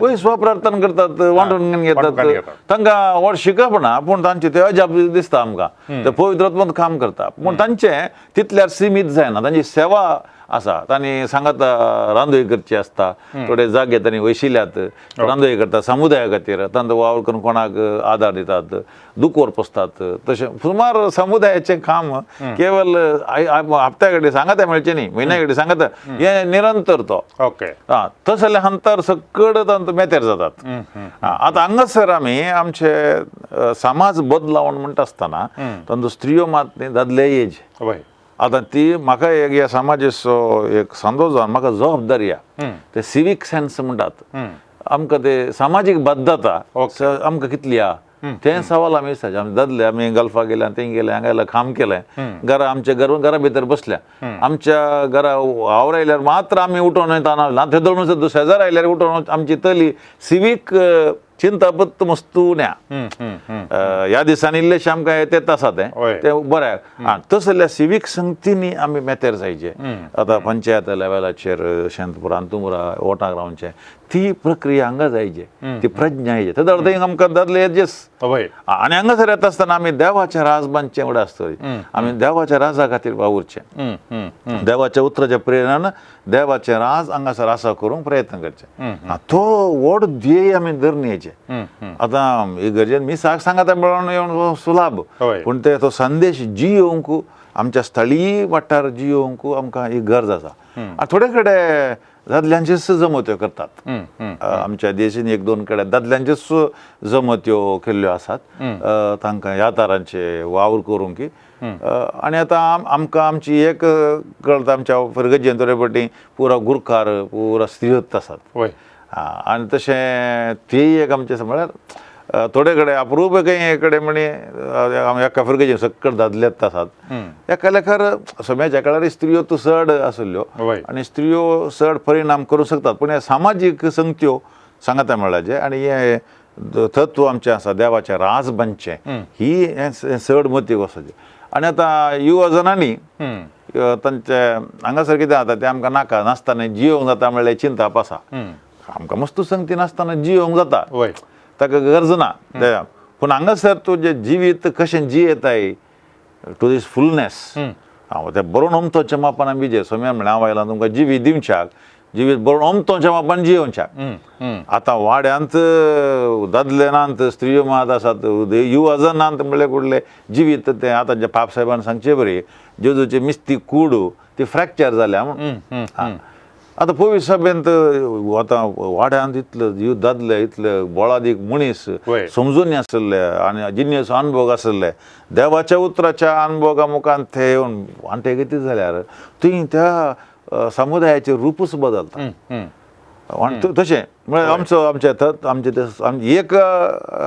वय स्वप्रार्थना करतात, वांटून घेतात. तांकां व्हड शिकप ना पूण तांचे ते अजाप दिसता आमकां, ते पवित्रत्वांत काम करता पूण तांचे तितल्यार सिमीत जायना. तांची सेवा आसा, तांणी सांगात रांदोय करची आसता, थोडे जागे तांणी वशिल्यात रांदोय करता समुदाया खातीर, तांचो वावर करून कोणाक आदार दितात, दुकोर पोसतात. तशें सुमार समुदायाचें काम केवल हप्त्या कडेन सांगात मेळचें न्ही, म्हयन्या कडेन सांगात, हें निरंतर तो. ओके. आं, तशें जाल्यार हंतर सकड तांचो मेतेर जातात. आतां हांगासर आमी आमचे समाज बदलावण म्हणटा आसतना तांचो स्त्रियो मात न्ही दादले एज. आतां ती म्हाका एक ह्या समाजाचो एक सांदो जावन म्हाका जबाबदारी आहा, ते सिवीक सेन्स म्हणटात आमकां, ते सामाजीक बद्धता आमकां कितली आहा तें सवाल आमी विचारचें. आमी दादले आमी गल्फाक गेल्या, थंय गेले, हांगा गेले, काम केलें, घरा आमच्या घर घरा भितर बसल्या, आमच्या घरा वावर आयल्यार मात्र आमी उठोवन वयता ना, ते दोन शेजार आयल्यार उठोवन आमची तली सिवीक चिंतापत्त मस्तू न्या. ह्या दिसांनी इल्लेशें आमकां येत आसा तें तें बरें. आं, तशें जाल्यार सिवीक संगतींनी आमी मेतेर जायचे. आतां पंचायत लेवलाचेर शेंतपुरा अंतुमुरा वोटाक रावचें ती प्रक्रिया हांगा जायचे, ती प्रज्ञा येचे. तेदळ थंय आमकां दादले येजेस. आनी हांगासर येता आसतना आमी देवाचें राज बांदचें एवढें आसतलें, आमी देवाच्या राजा खातीर वावुरचें, देवाच्या उतराच्या प्रेरणान देवाचें राज हांगासर आसा करूंक प्रयत्न करचें. तो व्हड ध्येय आमी धरून येचें. आतां इगर्जेन मिसाक सांगाता मेळोन येवन सुलाभ, पूण ते तो संदेश जियोवंक आमच्या स्थळीय वाठार जियोवंक आमकां ही गरज आसा. आनी थोडे कडेन दादल्यांचेच जमत्यो करतात, आमच्या देशान एक दोन कडेन दादल्यांचेच जमत्यो केल्ल्यो आसात, तांकां ह्या तरांचे वावर करूंक. आनी आतां आमकां आमची एक कळटा आमच्या फिरगजेन थोडे फावटी पुरा गुरकार पुरा स्त्रियोत आसात. आनी तशें तेय एक आमचें म्हळ्यार थोडे कडेन अप्रूप कांय कडेन म्हणी एका फिरगजेन सकट दादलेच आसात. एका लेखार सम्याच्या काळार स्त्रियो तूं चड आशिल्ल्यो आनी स्त्रियो चड परिणाम करूंक शकतात, पूण हे सामाजीक संगत्यो सांगाता मेळाचे आनी हे तत्व आमचें आसा देवाचें राज बांदचें ही हें चड मतीक वचपाचें. आनी आतां युवा जणांनी तांचे हांगासर कितें जाता तें आमकां नाका नासतना जियोवंक जाता म्हणल्यार चिंताप आसा. आमकां मस्त संगती नासतना जियोवंक जाता, ताका गरज ना. पूण हांगासर तुजें जिवीत कशें जियेताय टू दीस फुलनेस, हांव तें बरोवन अमतोच्या मापान आमी जे सोम्यान म्हणलें हांव आयलां तुमकां जिवीत दिवच्याक, जिवीत बरोवन अमतोच्या मापान जियोवच्याक. आतां वाड्यांत दादले नात, स्त्रियो मात आसात, युवा नात म्हणल्यार कुडले जिवीत तें आतां जे पाप साहेबान सांगचे बरी जेजूची मिस्ती कूड ती फ्रॅक्चर जाल्या म्हूण. आतां पयस सभेंत आतां वाड्यांत इतले जीव दादले इतले बोळादीक मनीस समजून आशिल्ले आनी जिन्यस अनुभोग आशिल्ले, देवाच्या उतराच्या अनुभोगा मुखान ते येवन वांटे घेतीत जाल्यार थंय त्या समुदायाचें रुपूच बदलता. तशें म्हळ्यार आमचो आमचे आमचे ते एक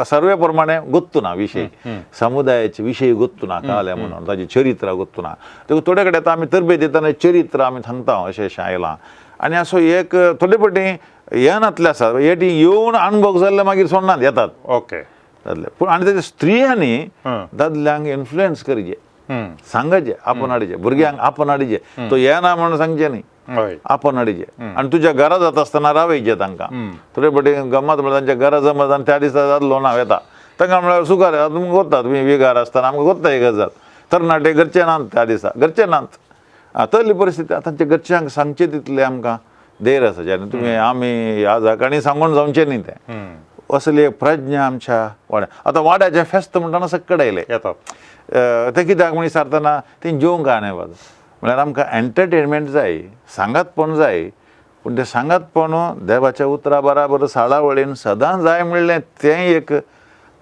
सर्वे प्रमाणे गोत्तू ना विशय, समुदायाचे विशय गोत्तू ना काल्या म्हणून ताजे चरित्र गोत्तू ना. ते थोडे कडेन आतां आमी तरबेज दितना चरित्र आमी सांगता अशें अशें आयलां आनी असो एक थोडे फावटी येनातले आसा, एटी येवन अणभव जाल्ले मागीर सोडनात येतात ओके दादले. पूण आनी तेजे स्त्रियांनी दादल्यांक इन्फ्लुयन्स करचे, सांगाचे आपोवन हाडचे, भुरग्यांक आपोवन हाडचे, तो येना म्हणून सांगचें न्ही, आपोवन हाडचे आनी तुज्या घरा जाता आसतना रावयचे तांकां. थोडे फावटी गमत म्हळ्यार तांच्या घरा जमत आनी त्या दिसा दादलो ना येता तांकां म्हळ्यार सुखार तुमकां कोत्ता तुमी विगार आसतना आमकां कोत्ता ही गजाल, तरणाटे घरचे नात त्या दिसा, घरचे नात. तसली परिस्थिती तांच्या घरच्यांक सांगचें तितलें आमकां धैर्य आसा आनी तुमी आमी ह्या जाकांनी सांगून जावचें न्ही तें. असली एक प्रज्ञा आमच्या वाड्या. आतां वाड्याचें फेस्त म्हणटना सक्कड आयलें येतात तें कित्याक म्हण विचारतना तें जेवंक काय म्हळ्यार आमकां एंटरटेनमेंट जाय, सांगातपण जाय, पूण तें सांगातपण देवाच्या उतरा बराबर साळावळीन सदां जाय म्हणलें तें एक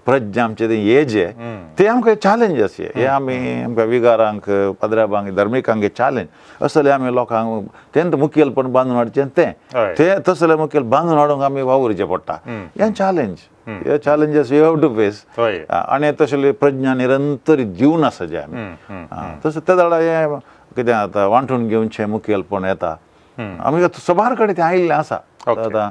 प्रज्ञा आमचें तें येजें तें आमकां चॅलेंज आसा. हें आमी आमकां विगारांक पाद्राबांक धर्मिकांक चॅलेंज असलें आमी लोकांक तें मुखेलपण बांदून हाडचें तें तें तसलें मुखेल बांदून हाडूंक आमी वावुरचें पडटा. हें चॅलेंज, हे challenges you have to face. आनी तसली प्रज्ञा निरंतर दिवन आसा जे आमी तशें ते जाल्यार हें कितें आतां वांटून घेवचें मुखेलपण येता. आमी सबार कडेन तें आयिल्लें आसा. आतां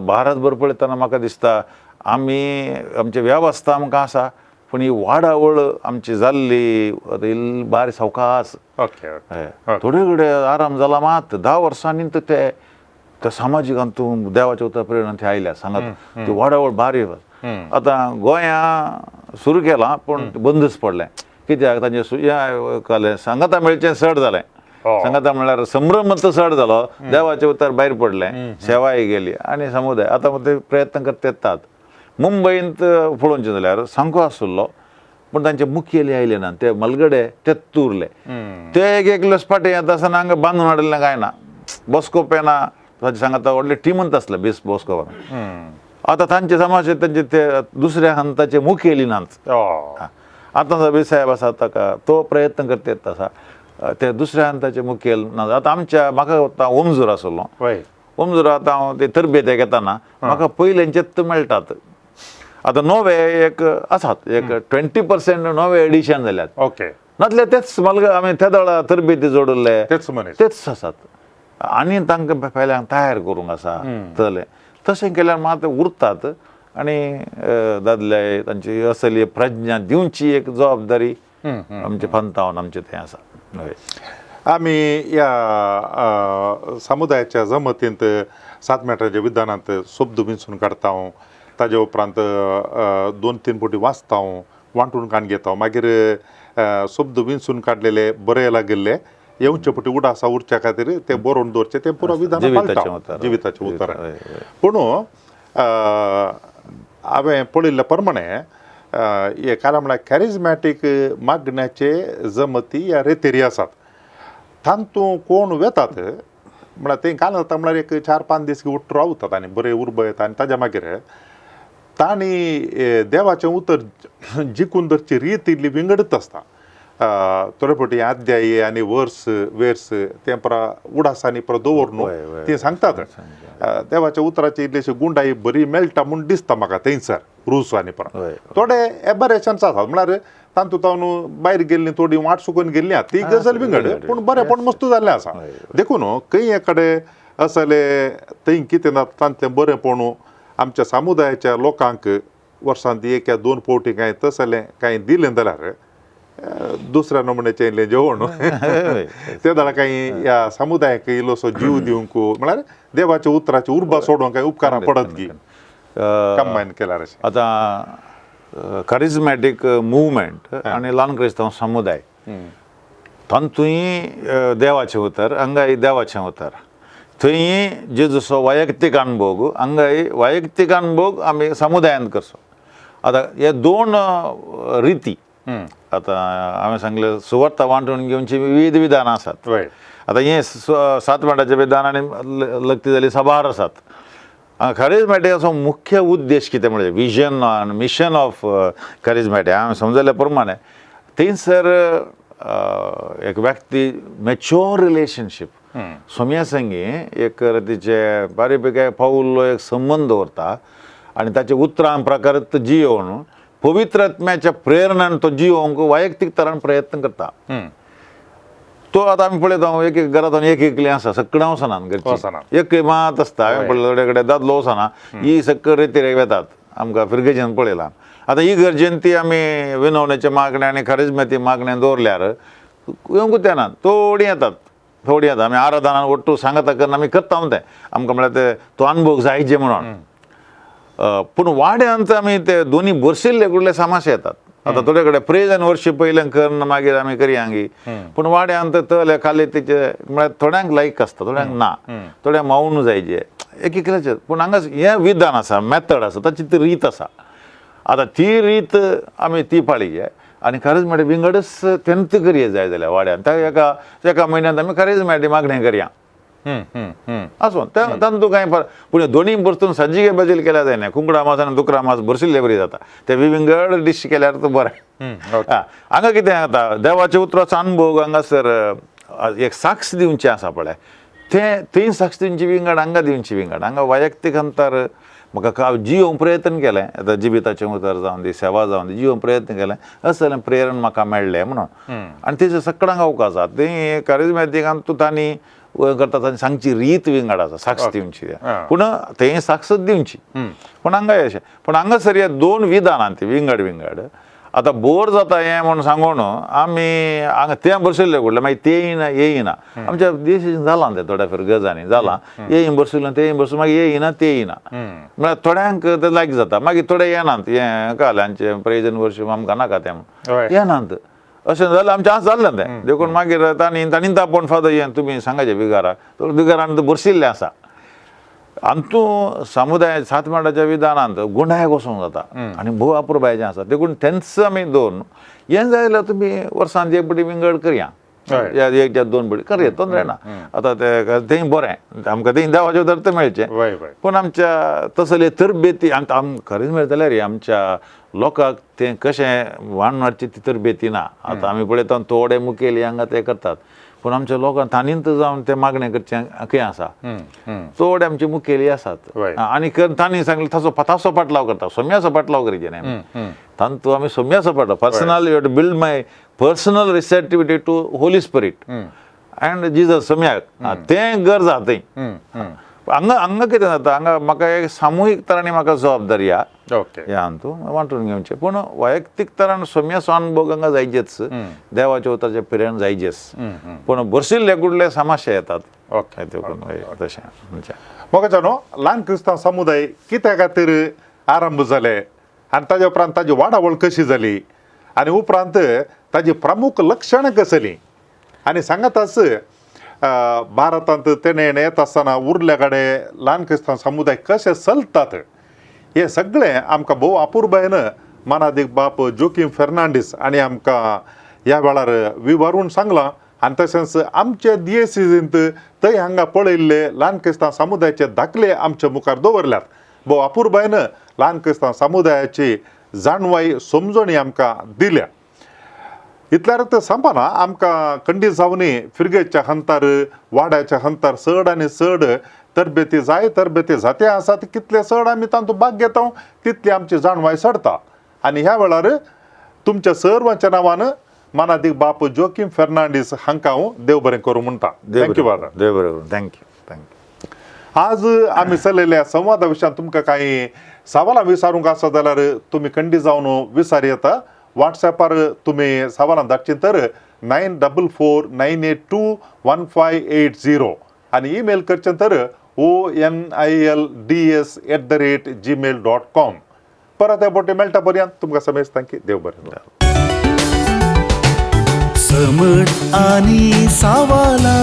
भारतभर पळयतना म्हाका दिसता आमी आमची वेवस्था आमकां आसा, पूण ही वाडावळ आमची जाल्ली आतां इल्ली बारी सावकास. ओके ओके हय. थोडे कडेन आराम जाला मात 10 वर्सांनी तर ते त्या सामाजीक हातूंत देवाच्या उतरा प्रेरणा ते आयल्या सांगात ती वाडावळ बारी. आतां गोंयां सुरू केलां पूण बंदच पडलें. कित्याक तांचे हें कलें सांगाता मेळचें चड जालें. सांगाता म्हणल्यार संभ्रम चड जालो, देवाचें उतर भायर पडलें, सेवाय गेली आनी समुदाय आतां ते प्रयत्न करत येतात. मुंबयंत पळोवचें जाल्यार सामको आशिल्लो पूण तांचे मुखेली आयले ना, ते मलगडे तेच उरले. ते एक एकले फाटीं येता आसतना हांगा बांदून हाडिल्लें कांय ना, बॉस्को पेना ताचे सांगाता व्हडले टिमूच आसले बेस बॉस्को. आतां तांचे समाज तांचे ते दुसऱ्या हंताचे मुखेली नाच. आतां जो साहेब आसा ताका तो प्रयत्न करता येता आसा ते दुसऱ्या हंताचे मुखेल ना. आतां आमच्या म्हाका आतां ओमजूर आसलो, ओमजूर आतां हांव ते तरबेत घेतना म्हाका पयल्यांचेच मेळटात. आतां नवे एक आसात, एक 20% नवे एडिशन जाल्यात. ओके नातल्यार तेच मलग आमी तेदळा तरबेती जोडिल्ले तेच मनीस तेच आसात आनी तांकां पेल्यांक तयार करूंक आसा तले तशें केल्यार मात उरतात. आनी दादले तांची असली प्रज्ञा दिवची एक जबाबदारी आमचे पंथावन आमचें तें आसा. हय. आमी ह्या समुदायाच्या जमतींत 7 मेटाच्या विधानांत शब्द विंचून काडता, ताजे उपरांत 2-3 फावटी वाचता, वांटून काण घेता, मागीर शब्द विंचून काडलेले बरे लागिल्ले येवचे फावटी उडासा उरच्या खातीर ते बरोवन दवरचे, ते पुरो विधान पाळटा जिविताचें उतर. पूण हांवें पळयल्ल्या प्रमाणे हे कारण म्हळ्यार कॅरिजमॅटीक मागण्याचे जमती ह्या रेतेरी आसात, तांतू कोण वेतात म्हळ्यार ते काल जाता म्हळ्यार एक 4-5 दीस उठ रावतात आनी बरे उर्बा येता आनी ताज्या मागीर तांणी देवाचें उतर जिखून धरची रीत इल्ली विंगडत आसता. थोडे फावटी अध्याय आनी वर्स वेर्स तें परा उडासांनी परा दवर न्हू ती सांगतात. देवाच्या उतराची इल्लीशी गुंडाई बरी मेळटा म्हूण दिसता म्हाका थंयसर रूस आनी परा थोडे एबरेशन्स आसात म्हळ्यार तांतूत हांव भायर गेल्ली थोडी वाट चुकून गेल्ली आहा ती गजाल विंगड, पूण बरेंपण मस्त जाल्लें आसा. देखून खंय कडेन असले थंय कितें जाता तांतलें बरेंपण आमच्या समुदायाच्या लोकांक वर्सांत 1 या 2 फावटी कांय तसलें कांय दिलें जाल्यार दुसऱ्या नमुन्याचें इल्लें जेवण ते जाल्यार कांय ह्या समुदायाक इल्लोसो जीव दिवंक म्हळ्यार देवाच्या उतराची उर्बा सोडूंक कांय उपकारां पडत गी कंबायन केल्यार अशें. आतां करिजमॅटीक मुवमेंट आनी ल्हान क्रिस्तांव समुदाय तांतूय देवाचें उतर, हांगाय देवाचें उतर, थंय जेजूचो वैयक्तीक अणभोग, हांगाय वैयक्तीक अणभोग आमी समुदायांत करचो. आतां हे 2 रिती आतां हांवें सांगलें सुवार्ता वांटून घेवची विविध विधानां आसात. आतां हें 7 मेटाचें विधान आनी लग्ती जाली साबार आसात. करिजमॅटिकाचो मुख्य उद्देश कितें म्हणजे विजन आनी मिशन ऑफ करिजमॅटीक हांवें समजल्या प्रमाणे थंयसर एक व्यक्ती मॅच्योर रिलेशनशीप सोम्या संगी एक तिचे बारीक पावल्लो एक संबंद दवरता आनी ताचे उतरां प्रकार जियोवन पवित्र आत्म्याच्या प्रेरणान तो जियोवंक वैयक्तीक तरान प्रयत्न करता. तो आतां आमी पळयता एक एक घरांत एक एकली आसा, सगळें वचना घरची, एक मात आसता. हांवें पळयलें थोडे कडेन दादलो वचना, ही सगळी रेतीरेक वेतात आमकां फिरगेजेन पळयलां. आतां ही गरजेन ती आमी विनवणेच्या मागण्या आनी खरेजमेती मागण्या दवरल्यार येवंकूच येना, थोडीं येतात थोडीं येतात. आमी आराधनान ಒಟ್ಟು सांगता करून आमी करता तें आमकां म्हळ्यार ते तो अनुभव जायचे म्हणून. पूण वाड्यांत आमी ते दोनी बरसिल्ले कुडले सामाशे येतात. आतां थोडे कडेन प्रेज आनी वर्शीप पयलें करून मागीर आमी करया गी, पूण वाड्यांत तले खाली तेचे म्हळ्यार थोड्यांक लायक आसता, थोड्यांक ना, थोड्यांक मावून जायचे एक एकल्याचे. पूण हांगा हें विधान आसा, मॅथड आसा, ताची ती रीत आसा. आतां ती रीत आमी ती पाळी आनी खरेंच म्हणल्यार विंगडच तेंत करया जाय जाल्यार वाड्यान त्या एका एका म्हयन्यांत आमी खरेंच म्हणल्यार मागणें करया आसूं तांतू कांय फरक. पूण दोनी परतून सजिगे बदल केल्यार जायना, कुंकडा मास आनी दुकरा मास बरसिल्ले बरी जाता, ते विंगड डीश केल्यार तो बरें. हांगा कितें जाता देवाच्या उतराचो अनुभव हांगासर एक साक्ष दिवचें आसा पळय, तें थंय साक्ष दिवची विंगड, हांगा दिवची विंगड. हांगा वैयक्तीक अंतर म्हाका जियोवंक प्रयत्न केलें, आतां जिविताचें उतर जावन दी, सेवा जावन दी, जियोवंक प्रयत्न केलें, असलें प्रेरण म्हाका मेळ्ळें म्हणून. आनी तेजे सगळ्यांक अवकाश आसा. तें करिजमॅटिकान तूं तांणी करता तांणी सांगची रीत विंगड आसा साक्ष दिवची, पूण तें साक्षच दिवची. पूण हांगा अशें, पूण हांगासर हे 2 विधानां ती विंगड विंगड. आतां बोर जाता हें म्हूण सांगून आमी हांगा तें बरशिल्लें कुडलें मागीर तें येयना येयना आमच्या देश जालां तें थोड्या फेर गजांनी जालां येय बरशिल्लें तें बरसून मागीर येयना तें येयना म्हळ्यार थोड्यांक तें लायक जाता मागीर थोडे येनात हें काल्यांचें प्रेजन वर्शीप आमकां नाका तें म्हूण येनात अशें जालें आमचें आज जाल्लें तें देखून मागीर तांणी तांणी आपोवन फादर हें तुमी सांगाचें बिगाराक बिगारान बरशिल्लें आसा अंतू समुदाय सात माडाच्या विधानांत गुंडाय वचूंक जाता आनी भोव अपुरबायेचें आसा देखून तेंच आमी दवरून हें जाय जाल्यार तुमी वर्सान एक पटी विंगड करया एक या दोन पटी करया तोंदरे ना आतां तें तेंय बरें आमकां तें देवाचें दर्त मेळचें पूण आमच्या तसले तरबेती आम खरेंच मेळटलें रे आमच्या लोकांक तें कशें वाण हाडची ती तरबेती ना. आतां आमी पळयता थोडे मुखेली हांगा ते करतात पूण आमच्या लोकांक ताणींत जावन तें मागणें करचें खंय आसा चड आमचे मुखेली आसात आनी तांणी सांगलें ताचो ताचो पाटलाव करता सोम्याचो पाटलाव करीचे न्ही तांतू आमी सोम्याचो पाटलाव personal you have to build my personal receptivity to Holy Spirit and Jesus सोम्याक तें गरज आहा थंय. हांगा हांगा कितें जाता हांगा म्हाका एक सामुहीक तरांनी म्हाका जबाबदारी आहा ह्या हातूं वांटून घेवचें पूण वैयक्तीक तरान सोम्याचो अनुभव हांगा जायजेच देवाच्या उतराचें प्रेरण जायजेच पूण बरशिल्ले कुडले समस्या येतात देखून तशें मोगाच्या न्हू ल्हान क्रिस्तांव समुदाय कित्या खातीर आरंभ जाले आनी ताज्या उपरांत ताजी वाडावळ कशी जाली आनी उपरांत ताजी प्रमुख लक्षणां कसलीं आनी सांगाताच भारतांत तेणें येता आसतना उरल्या कडेन ल्हान क्रिस्तांव समुदाय कशे चलतात हें सगळें आमकां भोव अपुरबायेन मानादीक बाप जोकीम फेर्नांडीस आनी आमकां ह्या वेळार विवरून सांगलां आनी तशेंच आमचे दियेसींत थंय हांगा पळयल्ले ल्हान क्रिस्तांव समुदायाचे दाखले आमच्या मुखार दवरल्यात. भोव अपुरबायेन ल्हान क्रिस्तांव समुदायाची जाणवाय समजणी आमकां दिल्या. इतल्यार संपना आमकां खंडीत जावनी फिरगेच्या हंतार वाड्याच्या हंतार चड आनी चड तरबेती जाय तरबेती जाते आसात कितले चड आमी तांतूत भाग घेता तितली आमची जाणवाय चडता आनी ह्या वेळार तुमच्या सर्वांच्या नांवान मानादीक बाप जोकीम फेर्नांडीस हांकां हांव देव बरें करूं म्हणटा. Thank you बाबा. देव बरें करूं. Thank you thank you. आज आमी चलयल्ल्या संवादा विशयान तुमकां कांय सवालां विचारूंक आसा जाल्यार तुमी खंडीत जावन विचार येता. व्हॉट्सॅपार तुमी सवालां धाडचीं तर 9449821580 आनी ईमेल करचें तर onilds@gmail.com. परत ह्या बोटी मेळटा पर्यंत तुमकां समेज thank you. देव बरें. समट आनी सावाला.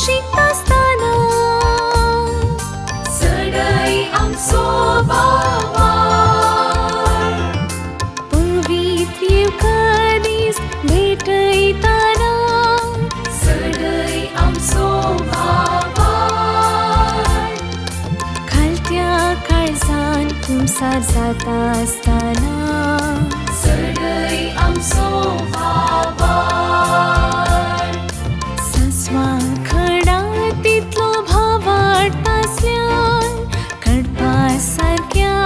शिकतासतना चडय आमचो भावार्थ पवित्र येवकारीस्त भेटयताना चडय आमचो भावार्थ खालत्या काळजान कुमसार जाता आसतना चडय आमचो भावार्थ सासवा खडा तितलो भावार्थ आसल्यार कडपा सारक्या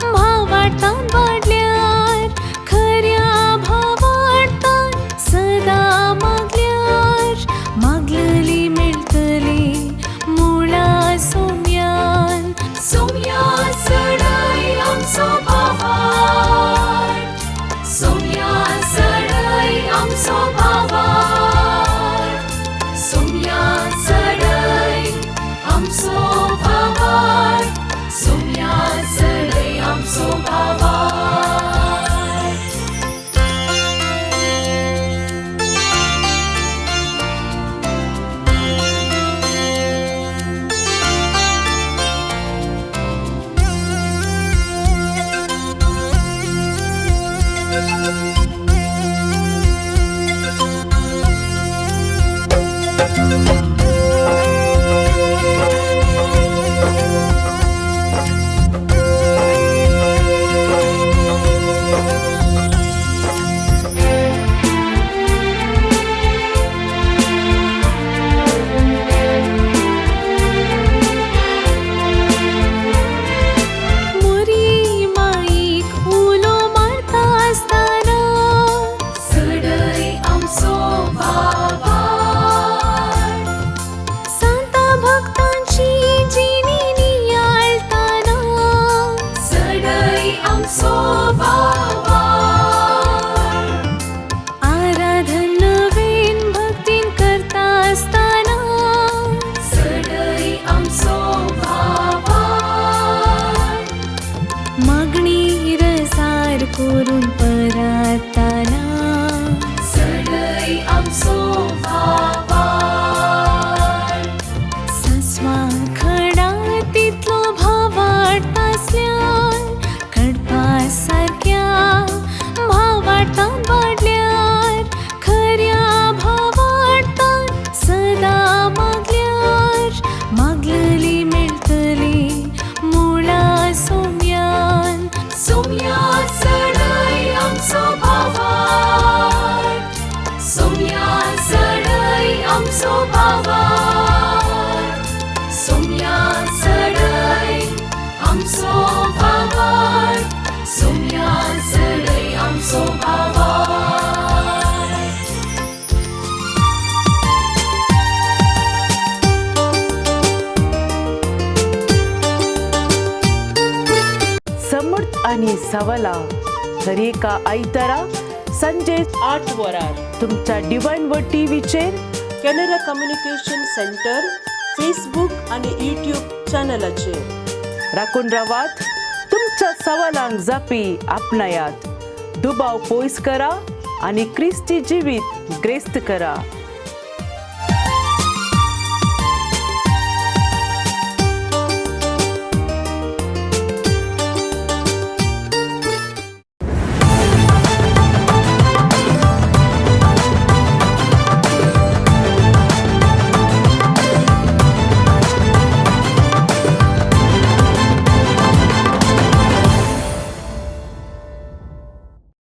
भावार्थान वाडल्यार खऱ्या भावार्थान सदां मागल्यार मागलली मेळटली मुळा सोम्यान. सोम्या चडय आमचो भावार्थ सोम्या चडय आमचो भावार्थ सोम्या चडय आमचो भावार्थ सोम्या चडय आमचो भावार्थ. मोरी माईक उलो मारता आसतना चडय आमचो भावार्थ सांता भक्तांची जिणी नियाळताना चडय आमचो भावार्थ आराधन नवीन भक्तीन करता आसतना चडय आमचो भावार्थ मागणी रजार करून परताना चडय आमचो भावार्थ सासवा खडा तितलो भावार्थ आसल्यार कडपा सारक्या भावार्थान वाडल्यार खऱ्या भावार्थान सदां मागल्यार मागलली मेळटली मुळा सोम्यान. सोम्या चडय आमचो भावार्थ सोम्या चडय आमचो भावार्थ सोम्या चडय आमचो भावार्थ सोम्या चडय आमचो भावार्थ. समर्थ आणि सवला दरेका आयतारा संजे 8 वरार तुमच्या डिवायन व टीव्हीचेर कॅनरा कम्युनिकेशन सेंटर फेसबूक आणि यूट्यूब चॅनलाचेर. राखून रावात, तुमच्या सवालांक जापी आपणायात, दुबाव पयस करा आनी क्रिस्ती जिवीत ग्रेस्त करा.